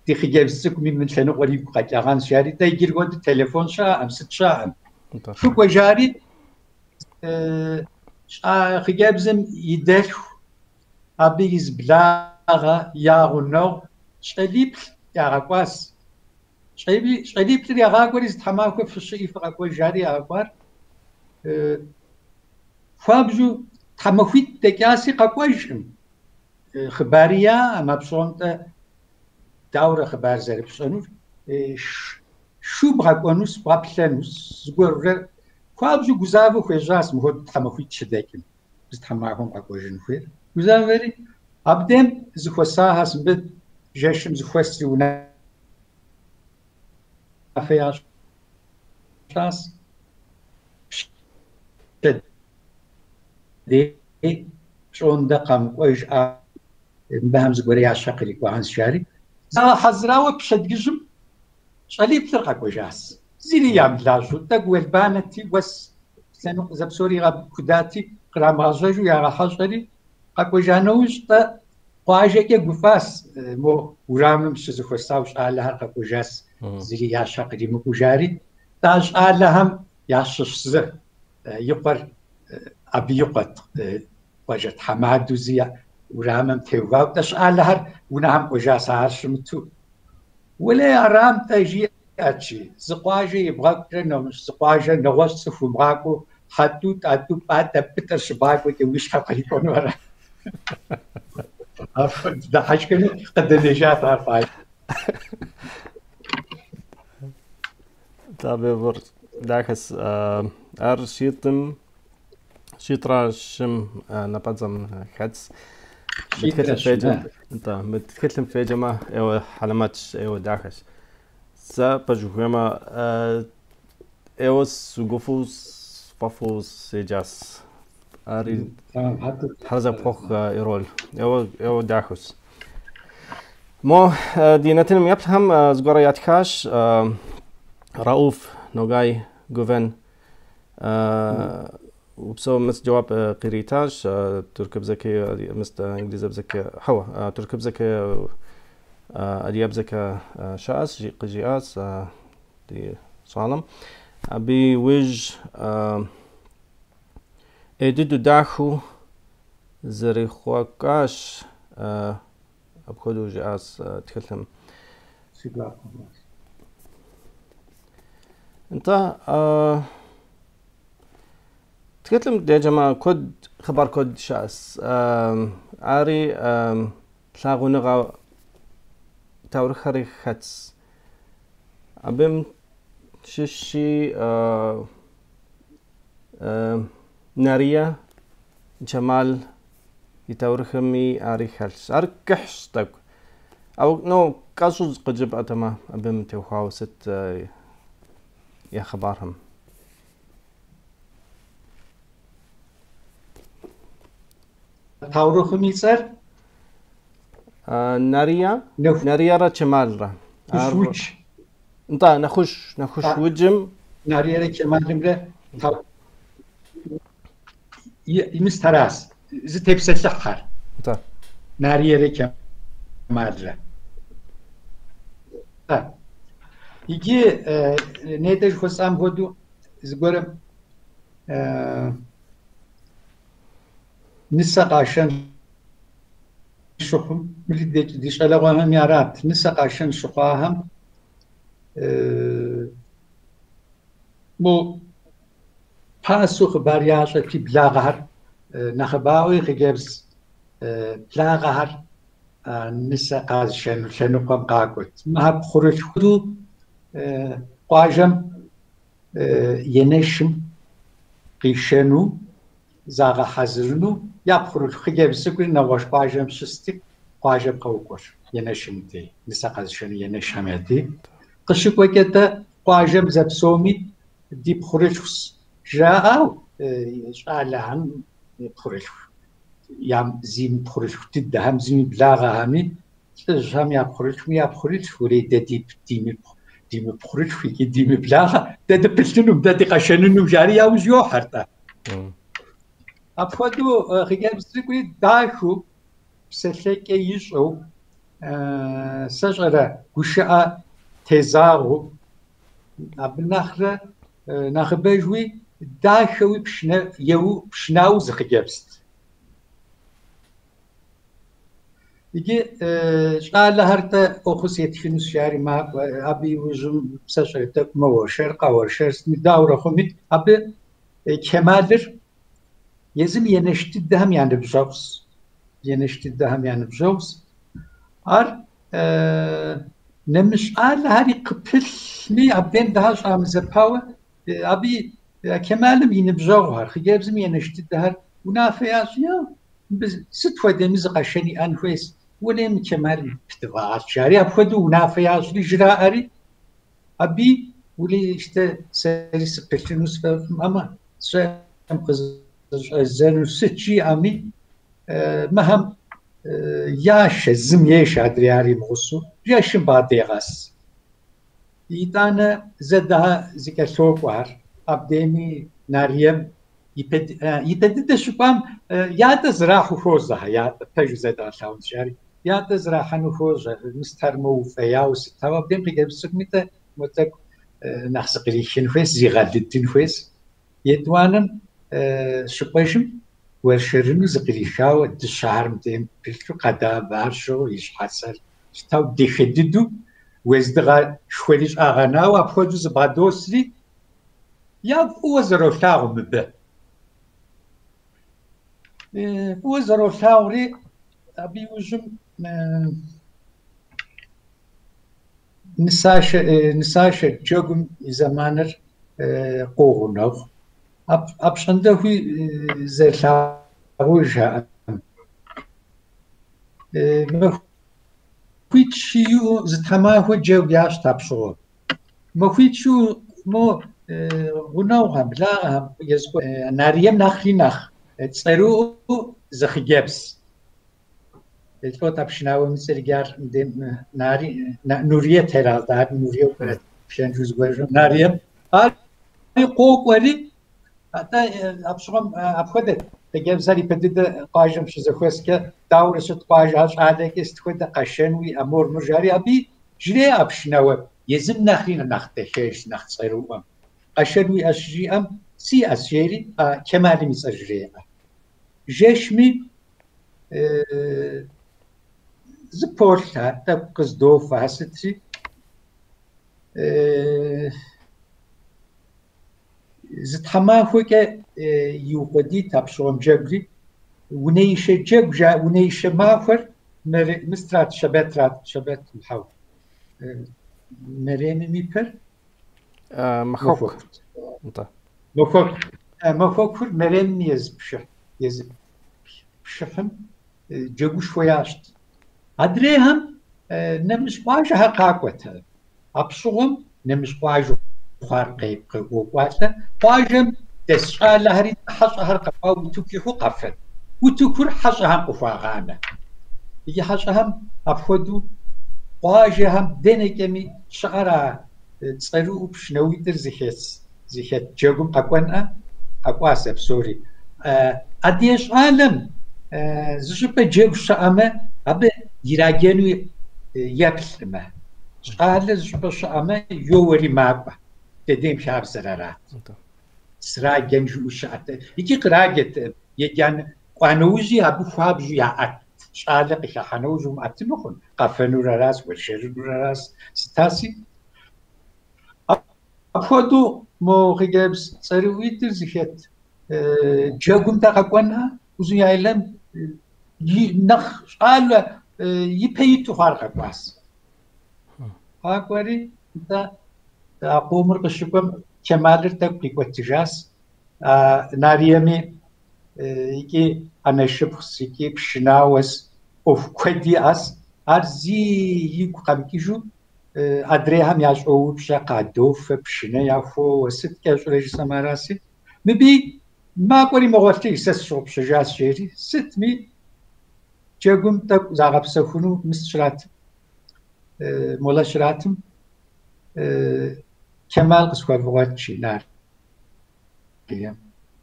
Ди хъыджэбз цӏыкӏуми мы лъэныкъуэр игу къэкӏагъэнщ, жари, тӏэ иджыри хуэдэу телефон щыӏэкъым, сыт щыӏэкъым. Фыкӏуэ жари, хъыджэбзым и дэлъху, абы и зы благъэ, я гъунэгъу щӏалиплӏ ягъэкӏуащ. Щӏалиплӏыр ягъакӏуэри зы тхьэмахуэ фыщыӏи фыкъэкӏуэж жари ягъэкӏуар. Хуабжьу тхьэмахуитӏ дэкӏаси къэкӏуэжкъым. Хъыбари яӏэм, апщӏонтӏэ дауэрэ хъыбар зэрыпщӏэнур? Шу бгъэкӏуэнус, бгъэплъэнус, зыгуэрурэ хуабжьу гузавэу хуежьащ мыхуэдэу тхьэмахуитӏ щыдэкӏым, зы тхьэмахуэм къэкӏуэжын хуейр. Гузавэри, абдейм зыхуэсахэщ, мыбы жэщым зыхуэсри унафэ ящӏащ. Пщэдей пщӏондэ къэмыкӏуэж мыбыхэм зыгуэр я щхьэ кърикӏуагъэнщ, жари. Загъэхьэзырауэ пщэдджыжьым щӏалиплӏыр къэкӏуэжащ. Зыри ямылажьэу, тӏэкӏу уэлбанэти, уэс лъэныкъуэ зэпсори игъэкудати, кърамыгъэжьэжу ягъэхьэщӏэри, къэкӏуэжа нэужь-тӏэ къуажэкӏэ гуфӏащ, мо урамым щызэхуэсауэ щӏалэхэр къэкӏуэжащ, зыри я щхьэ къримыкӏуэу жари. Тӏэ а щӏалэхэм ящыщ зы и къуэр абы и къуэт, къуажэ тхьэмадэу зы урамым теувауэ, тӏэ щӏалэхэр унэхэм кӏуэжащ, ар щымыту. Уэлей арам-тӏэ жиӏэт, жи, зы къуажэ ибгъэкӏурэ нэгъуэщӏ зы къуажэ нэгъуэщӏ цӏыху умыгъакӏуэу Хьэтӏу, Тӏатӏу, Пӏатӏэ, Пӏытӏэр щыбгъакӏуэкӏэ уи щхьэ кърикӏуэну ара? Апхуэдэ дыхьэшхэну къыдэнэжат ар къуажэм. Абы дахэс ар щитӏым щитӏрэ щым напӏэдзэм хэтс. Мы тхылъым феджэ, нтӏэ, мы тхылъым феджэмэ, ӏейуэ хьэлэмэтщ, ӏейуэ дахэщ. Сэ пэж ухуеймэ, ӏейуэ сыгуфӏэу сфӏэфӏу седжащ. Ари хьэзыр пхуэхъу Эрол. Ӏейуэ, ӏейуэ дахэщ. Мо ди нэтыным еплъхэм зыгуэрэ ятхащ Рауф Ногай Гувен. Упсэу мис джэуап къиритащ тыркубзэкӏэ, мис инглизыбзэкӏэ, хьэуэ, тыркубзэкӏэ, адыгэбзэкӏэ щыӏэщ, къыжиӏащ ди щӏалэм. Абы иужь ӏей дыдэу дахэу зэрихъуэкӏащ, апхуэдэу жиӏащ тхылъым. Си гуапэ хъуащ. Нтӏэ, тхылъым деджэмэ, куэд, хъыбар куэд щыӏэщ. Ари лъагъуныгъэ таурыхъхэри хэтщ. Абым щыщи Нарие Чэмал и таурыхъми ари хэлъщ. Ар кӏыхьщ тӏэкӏу. Ауэ, ну, кӏэщӏу къыджепӏэтэмэ, абым теухуауэ сыт я хъыбархэм? Таурыхъым и цӏэр? Нария, Нариерэ Чэмалрэ. Ар... Удж. Нтӏэ, Нэхущ, Нэхущ уджым. Нариерэ Чэмалымрэ мис аращ, зытепсэлъыхьэр. Нтӏэ. Нариерэ Чэмалрэ. Иджы нетӏэ жыхуэсӏам хуэдэу зыгуэрым нысэ къашэн щыхъум, мыри ди щӏалэгъуэхэми арат, нысэ къашэн щыхъуахэм мо пасэу хъыбар ящӏэти благъэхэр, нэхъыбауи хъыджэбз благъэхэр нысэ къэзышэну лъэныкъуэм къакӏуэт. Мыхэр пхъурылъху къуажэм енэшым къишэну, загъэхьэзырыну, я пхъурылъху хъыджэбз цӏыкӏури нэгъуэщӏ къуажэм щысти, къуажэм къокӏуэр енэшым дей, нысэ къэзышэну енэшхэм я дей. Къыщыкӏуэкӏэ-тӏэ къуажэм зэпсоми ди пхъурылъхущ жраӏау щӏалэхэм пхъурылъху, зи пхъурылъху дыдэхэм, зыми благъэхэми, лӏыжьхэм я пхъурылъхуми я пхъурылъху, урей дэ димыпхъурылъху икӏи димыблагъэ, дэ дыпылъынум, дэ дыкъэшэнынум жари яужь йохьэр-тӏэ. Апхуэдэу хъыджэбз цӏыкӏури дахэу, псэлъэкӏэ ищӏэу, Сэ щӏэрэ гушыӏэ тезагъэу, абы нэхърэ нэхъыбэжуи дахэуи пшынэ еуэу пшынауэу зы хъыджэбзт. Иджы щӏалэхэр-тӏэ ӏуэхус етхынущ жари макӏуэ, абы иужьым сэ щӏэрэ тӏэкӏу мэуэршэр, къэуэршэр, сытми дауэрэ хъуми, абы Кемалыр езым и анэш дыдэхэм я ныбжьэгъущ. И анэш дыдэхэм я ныбжьэгъущ. Ар нэмыщӏ щӏалэхэри къыпылъми, абдейм дыхьэ щӏамызэпауэ, абы Кемалым и ныбжьэгъухэр, хъыджэбзым и анэш дыдэхэр унафэ ящӏ, е мыбы сыт хуэдэми зы къэшэн иӏэн хуейщ, уэлей мы Кемалым пыдывгъэгъэт, жари апхуэдэу унафэ ящӏри жраӏэри, Аби уэлей щтэ сэри сыпылъыну сфӏэфӏым, амэ сщӏэкъым къызыщӏэздзэнур сыт жиӏэми, мыхэм яшэ, зым ешэ, адрей ар имыгъусэу, жэщым бгъэдегъэс. Итӏанэ зэдэхьэ зэкӏэлъокӏуэхэр, абдейми Нарием ипэ дыдэ щыкӏуам ятӏэ зэрахьу хуожьэхэр, ятӏэ пэжу зэдгъэлъагъунщ, жари. Ятӏэ зэрахьэну хуожьэ, мыстэр моуфӏеяуэ сытауэ, абдейм хъыджэбз цӏыкӏуми-тӏэ мо тӏэкӏу нэхъ зыкърихын хуейщ, зигъэлыдын хуейщ. Етӏуанэм щыкӏуэжым уэршэрыну зыкърихауэ дыщэхэр мыдейм пылъу, къэдабэр щыгъыу, и щхьэцэр щытауэ дахэ дыдэу, уэздыгъэшхуэри щӏагъэнауэ апхуэдэу зыбгъэдосри, ягу фӏыуэ зэролъагъу мыбы. Фӏыуэ зэролъагъури, абы иужьым нысашэ джэгум и зэманыр къогъунэгъу. Апщӏондэхуи зэрылъагъужаӏым. Махуитӏ-щы иӏэу зы тхьэмахуэ джэгу ящӏт апщыгъуэм. Махуитӏ-щы мо гъунэгъухэм, благъэхэм Нарием нэхъри нэхъ цӏэрыӏуэу зы хъыджэбз. Лӏот а пшынауэм и цӏэр иджы ар Нари, Нуриет herhalde, ар Нуриеу пӏэрэт, пшэнжу зыгуэр Нарием. Ари къокӏуэри, атӏэ апщыгъуэм апхуэдэт, хъыджэбзхэр ипэ дыдэ къуажэм щызэхуэскӏэ, дауэрэ щыт къуажэхэр щӏалэкӏэ сыт хуэдэ къэшэн уиӏэ, мор мыр жари, абы жреӏэ пшынауэ езым нэхъри нэхъ дахэж, нэхъ цӏэрыӏуэм. Къэшэн уиӏэ щыжиӏэм, сиӏэщ, жери Кемалым и цӏэр жреӏэ. Жэщми зыполъэ, тӏэкӏу къыздофэ, сытри. Зы тхьэмахуэкӏэ иукъуэдийт апщыгъуэм джэгури. Унэишэ джэгу жа, унэишэ махуэр мыстрат, щэбэтрат, щэбэт хьэу. Мэремым и пэр Махуэку. Махуэку. Махуэкур мэремым езы пшыхь, езы пшыхьым джэгушхуэ ящӏт. Адрейхэм нэмыщӏ къуажэхэр къакӏуэт. Апщыгъуэм нэмыщӏ къуажэ хъуар къокӏуалӏэ. Къуажэм дэс щӏалэхэри хьэщӏэхэр къэкӏуауэ утыку ихьу къэфэн. Утыкур хьэщӏэхэм къыхуагъанэ. Иджы хьэщӏэхэм апхуэдэу къуажэхэм дэнэкӏэми щыӏэр а цӏэрыӏуэу пшынауитӏыр зыхэт джэгум къэкӏуэнӏэ, къэкӏуащ а псори. Адрей щӏалэм зыщӏыпӏэ джэгу щыӏэмэ, абы ираджэну еплъмэ. Щӏалэ зыщӏыпӏэ щыӏэмэ, йоуэри макӏуэ. Дэдейм хабзэр арат. Сраджэн жыӏэу щыӏэт. Икӏи къраджэт, еджэн кӏуа нэужьи абы хуабжьу яӏэт. Щӏалэ къыхыхьа нэужь умыӏэтыну хъун, къэфэнур аращ, уэршэрынур аращ, сытаси. Апхуэдэу мо хъыджэбз цӏэрыӏуитӏыр зыхэт джэгум дэ къэкӏуэнӏэ, Узун-Яйлэм нэхъ щӏалэ ипэ иту хъуар къэкӏуащ. Къакӏуэри, нтӏэ, а къомыр къыщыкӏуэм Кемалыр тӏэкӏу къикӏуэтыжащ. Нариеми икӏи анэшыпхъущ, икӏи пшынауэщ, ӏуэху куэд иӏэщ. Ар зи игу къэмыкӏыжу адрейхэм ящӏоупщӏэ, къадофэ, пшынэ яхуоуэ, сыт кӏэщӏурэ жысӏэмэ араси. Мыбы макӏуэри мэгъуэлъыж, сэ сщыгъупщэжащ, жери. Сытми, джэгум тӏэкӏу загъэпсэхуну мыс щратым, молэ щратым, Кемал къысхуэвгъуэт, жи Нарием.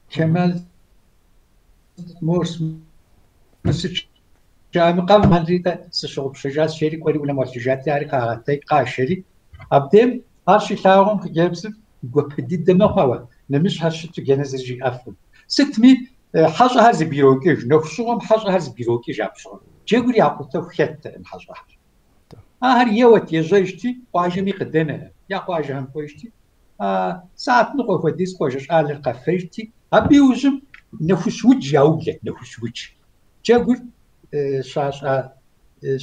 Кемал мор сыт жаӏэми, къэвгъэнри-тӏэ, сыщыгъупщэжащ, жери кӏуэри унэм гъуэлъыжати, ари къагъэтэдж, къашэри. Абдейм ар щилъагъум хъыджэбзым гуапэ дыдэ мэхъу, ауэ нэмыщӏхэр щыту джэнэ зыри жиӏэфкъым. Сытми, хьэщӏэхэр зэбгрокӏыж, нэху щыгъуэм хьэщӏэхэр зэбгрокӏыж апщыгъуэм. Джэгур якъутэху хэттэкъым хьэщӏэхэр. Ахэр еуэт, ежьэжти, къуажэми къыдэнэӏым, я къуажэхэм кӏуэжти, сыхьэт ныкъуэ хуэдиз къуажэ щӏалэр къэфэжти, абы иужьым нэхущ удж яублэт, нэхущ удж. Джэгур щащӏа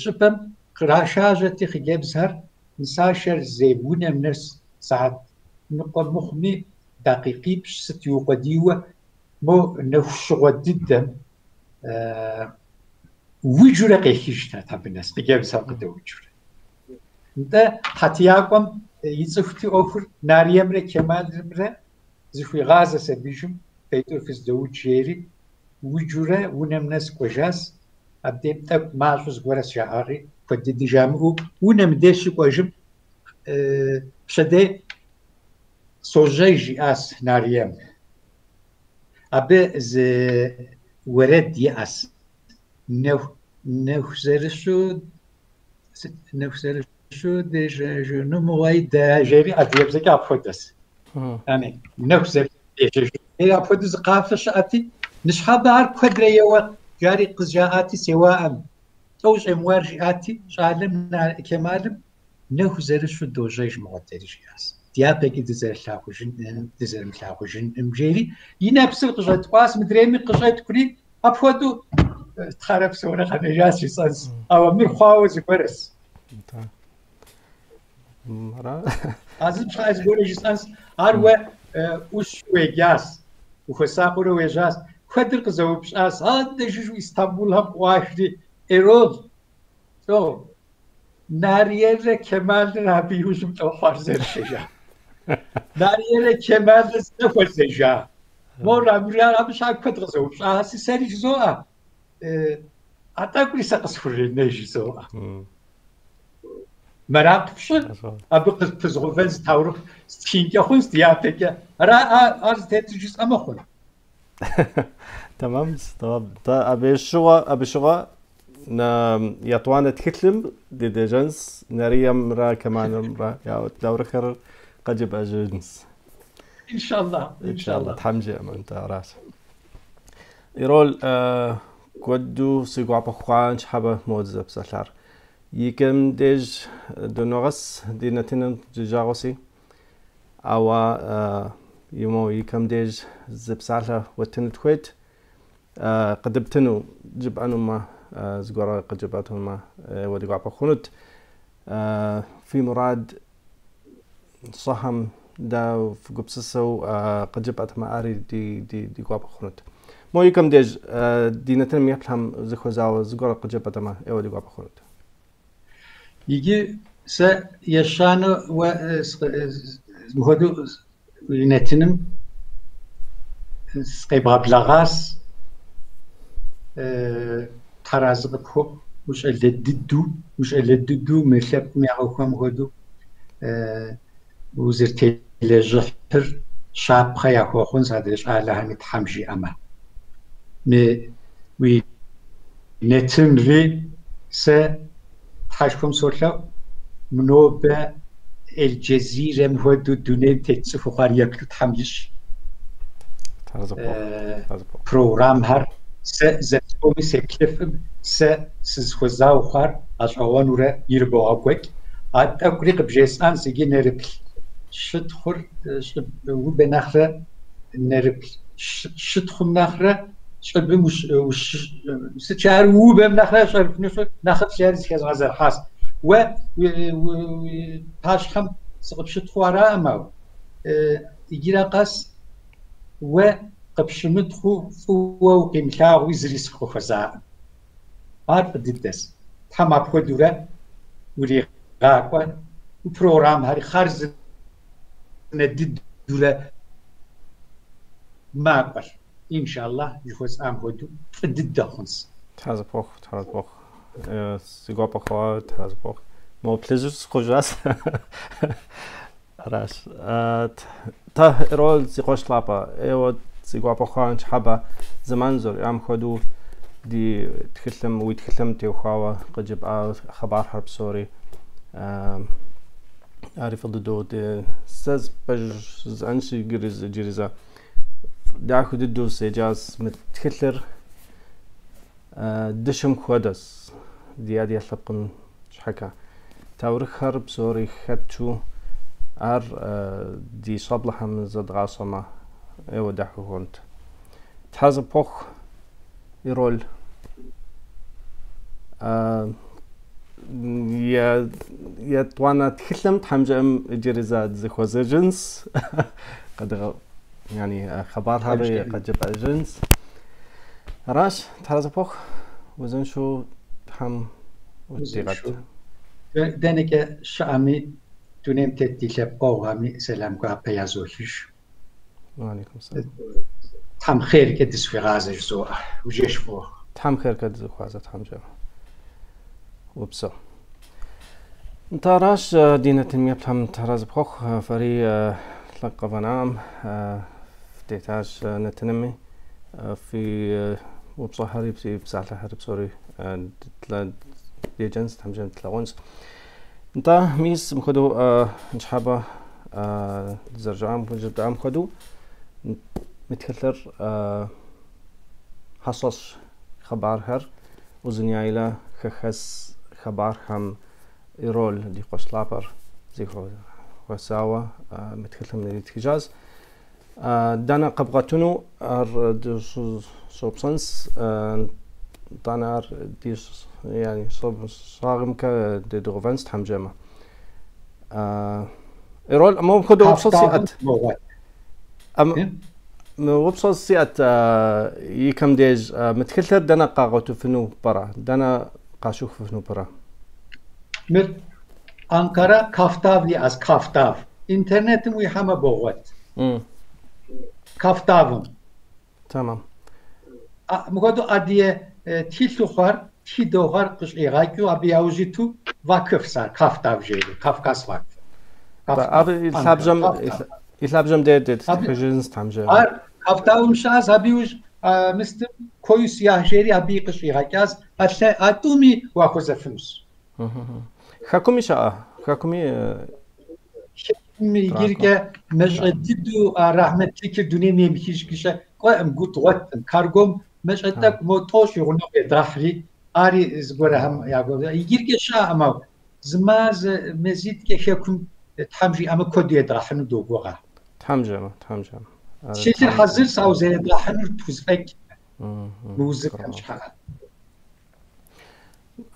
щӏыпӏэм кърашажьэти хъыджэбзхэр нысашэр зей унэм нэс сыхьэт ныкъуэ мыхъуми дакъикъипщӏ сыт иукъуэдийуэ мо нэху щыгъуэ дыдэм уджурэ къехыжтэт абы нэс, хъыджэбзхэр къыдэуджурэ. Нтӏэ, хьэтиякӏуэм и цӏыхути ӏуэхур Нариемрэ Кемалымрэ зыхуигъазэс абыжым, фейтӏур фыздэудж жери, уджурэ унэм нэс кӏуэжас, абдейм тӏэкӏу мащӏэу зыгуэрэс жаӏари, куэд дыди жамыӏэу, унэм дей щыкӏуэжым, пщэдей сожьэж жиӏас Нарием. Абы зы уэрэд иӏэс. Нэху, нэху зэрыщу, сыт, нэху зэрыщу дежьэжыну мыгъуэйдэ, жери адыгэбзэкӏэ апхуэдэс. Яни, нэху зэрыщу дежьэжыну. Жери апхуэдэу зы къафэ щыӏэти, ныщхьэбэ ар куэдрэ еуэ, жари къызжаӏати, сеуаӏым. Лӏо ущӏемыуар жиӏати, щӏалэм Кемалым нэху зэрыщу дожьэж мыгъуэ дэри жиӏащ. Дяпэкӏи дызэрылъагъужын, дызэрымылъагъужыным жери, и нэпсыр къыщӏэткӏуащ, мыдрейми къыщӏеткӏури, апхуэдэу тхъэрэ псэурэ къэнэжащ жысӏэнщ. Ауэ мыр хъуауэ зыгуэрэс. А зым щхьэкӏэ зыгуэрэ жысӏэнщ. Ар уэ ӏущу уеджащ, ухуэсакъыурэ уежьащ. Куэдыр къызэупщӏащ. Адэ жыжьэу Истамбулхэм къыӏуахри, Эрол, лӏо, Нариерэ Кемалрэ абы иужьым лӏо хъуар зэрышэжа. Нариерэ Кемалрэ зэхуэзэжа. Мор абы абы щхьэ куэд къызэупщӏащи, сэри жызоӏэ. А тӏэкӏури сэ къысхуренэж жызоӏэ. Мэракъ пщӏы, абы къыпызгъэувэн зы таурыхъ стхынкӏэ хъунщ дяпэкӏэ. Ара ар зытетыр жысӏэмэ хъун. Тэмэм, тэмэм. Тӏэ, абы щыгъуэ, абы щыгъуэ етӏуанэ тхылъым дыдежьэнщ, Нариемрэ Кемалымрэ я таурыхъхэр къэджыбӏэжынщ. Иншаллах, иншаллах. Тхьэм жиӏэмэ, нтӏэ, аращ. Эрол, куэду си гуапэ хъуа ныщхьэбэ мо дызэпсэлъар. Икӏэм деж дыногъэс ди нэтыным ди жагъуэси, ауэ мо икӏэм деж зы псалъэ уэттыну тхуейт, къыдэптыну жыпӏэнумэ, зыгуэрэ къыджепӏэтынумэ, уэ ди гуапэ хъунут. Фи мурад щӏэхэм дэ фыгупсысэу къыджепӏэтмэ, ари ди гуапэ хъунут. Мо икӏэм деж ди нэтыным еплъхэм зыхуэзауэ зыгуэрэ къыджепӏэтэмэ, ӏейуэ ди гуапэ хъунут. Иджы сэ ещанэу уэ мыхуэдэу уи нэтыным сыкъебгъэблэгъащ. Тхьэразы къыпхухъу, ущӏалэ дыдэу мы лъэпкъым я ӏуэхухэм хуэдэу узэрытелэжьыхьыр щапхъэ яхуэхъунщ адрей щӏалэхэми Тхьэм жиӏэмэ. Мы уи нэтынри сэ Тхьэшхуэм солъэӏу, нобэ Эль-Джазирэм хуэдэу дунейм тет цӏыхуу хъуар еплъу Тхьэм ищӏ. Программхэр сэ зэпсоми сеплъыфым, сэ сызыхуэзауэ хъуар гъэщӏэгъуэнурэ ирыбогъэкӏуэкӏ. А тӏэкӏури къыбжесӏэнщ иджы нэрыплъ щытхъур убэ нэхърэ нэрыплъ щытхъум нэхърэ щӏыбым сыт жаӏэр убэм нэхърэ щӏэрыпныфыр нэхъыфӏщ жаӏэри зыхэзгъэзэрыхьащ. Уэ уи пащхьэм сыкъыпщытхъуу араӏым, ауэ иджырэ къэс уэ къыпщымытхъуу фӏыуэ укъимылъагъууи зыри сыкъыхуэзаӏым. Ар фӏы дыдэщ. Тхьэм апхуэдэурэ уригъакӏуэ, уи программхэри хъарзынэ дыдэурэ макӏуэр. Иншаллах, жыхуэсӏам хуэдэу фӏы дыдэ хъунщ. Тхьэ зыпохъу, тхьэ зыпохъу. Си гуапэ хъуа, тхьэ зыпохъу. Мо плъыжьыр схъужащ. Аращ. Тэ, Эрол, си къуэш лъапӏэ, ӏейуэ си гуапэ хъуа ныщхьэбэ зэман зэриӏам хуэдэу. Ди тхылъым, уи тхылъым теухуауэ къыджепӏа хъыбархэр псори. Ари фӏы дыдэу сэ пэж жысӏэнщи иджыри зэ. Дахэу дыдэу седжащ мы тхылъыр дыщэм хуэдэщ ди адыгэ лъэпкъым щхьэкӏэ. Таурыхъхэр псори хэту ар ди щӏэблэхэм зэдгъащӏэмэ, ӏейуэ дахэ хъунт. Тхьэ зыпхуэхъу, Эрол. Етӏуанэ тхылъым Тхьэм жиӏэм иджыри зэ дызэхуэзэжынщ, яни хъыбархэри къыджепӏэжынщ. Аращ, Тхьэ зыпхуэхъу, узыншэу Тхьэм удигъэт. Дэнэкӏэ щыӏэми, дунейм тет ди лъэпкъэгъухэми сэлам гуапэ язохыж. Тхьэм хъеркӏэ дызыхуигъазэ жызоӏэ. Уи жэщ фӏыуэ. Тхьэм хъеркӏэ дызыхуигъазэ, Тхьэм жиӏэмэ. Упсэу. Нтӏэ аращ ди нэтыным еплъхэм Тхьэр зыпхуэхъу, фэри лъэкӏ къэвгъэнаӏым, фытетащ нэтынми, фи упщӏэхэри, фи псалъэхэри псори деджэнщ, Тхьэм жиӏэм тлъагъунщ. Нтӏэ, мис мыпхуэдэу ныщхьэбэ дызэрыжаӏам, жытӏам хуэдэу мы тхылъыр хьэщӏэщ хъыбархэр Узуняйлэ хэхэс хъыбархэм Эрол ди къуэш лъапӏэр зэхуэсауэ мы тхылъым иритхыжащ. Дэнэ къэбгъуэтыну ар дыщӏэупщӏэнщ, итӏанэ ар ди яни щӏагъымкӏэ дедгъэувэнщ Тхьэм жиӏэмэ. Эрол, мыпхуэдэ упщӏэ сиӏэт. Мы упщӏэ сиӏэт икэм деж мы тхылъыр дэнэ къагъуэтыфыну пӏэрэ? Дэнэ къащыхуфыну пӏэрэ? Мыр Анкара Кафтав иӏэщ, Кафтав. Интернетым уихьэмэ богъуэт. Кафтавым. Тэмэм. Мыхуэдэу адыгэ тхылъу хъуар, тхыдэу хъуар къыщӏигъэкӏыу абы яужь иту вакыфс ар, Кафтав жери, Кавказ вакыф. Ар и лъабжьэм и лъабжьэм де деттхыжынщ Тхьэм жиӏэмэ. Ар Кафтавым щыӏэщ, абы иужь мыстым Койу Сиях жери абыи къыщӏигъэкӏащ. А тӏуми уахуэзэфынущ. Хэкуми щыӏэ? Хэкуми Хэкум иджыркӏэ мащӏэ дыдэу а рахьмэтлыкыр дунейм емыхыжкӏэ кӏуэӏым, гу дгъуэткъым. Каргом мащӏэ тӏэкӏу мо тӏощӏ и гъунэгъу едгъэхьри, ари зыгуэрхэм ягуэ. Иджыркӏэ щыӏэкъым, ауэ зы мазэ, мазитӏкӏэ хэкум Тхьэм жиӏэмэ куэду едгъэхьыну догугъэ. Тхьэм жиӏэмэ, Тхьэм жиӏэмэ. Тхылъыр хьэзырщ, ауэ зэредгъэхьынур тхузэфӏэкӏ мы узыфэм щхьэӏэ.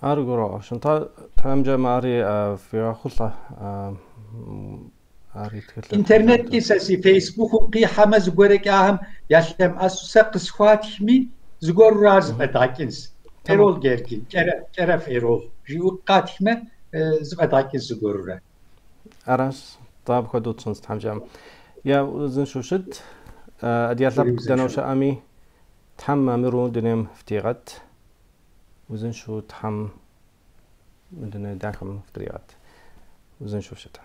Ар гурыӏуэгъуэщ. Нтӏэ, Тхьэм жиӏэмэ, ари фигъэхъулӏэ, ари тхылъыр. Интернеткӏи сэ си Фейсбукым къихьэмэ зыгуэркӏэ ахэм ялъэмыӏэсу сэ къысхуатхми, зыгуэрурэ ар зэфӏэдгъэкӏынщ. Эрол Гергин, Кӏэрэф Эрол жиӏэу къатхмэ, зэфӏэдгъэкӏынщ зыгуэрурэ. Аращ, тӏэ апхуэдэу тщӏынщ, Тхьэм жиӏэм. Я узыншэу щыт, адыгэ лъэпкъ дэнэ щыӏэми, Тхьэм мамыру дунейм фытигъэт. Узыншэу Тхьэм мы дуней дахэм фытригъэт. Узыншэу фыщыт.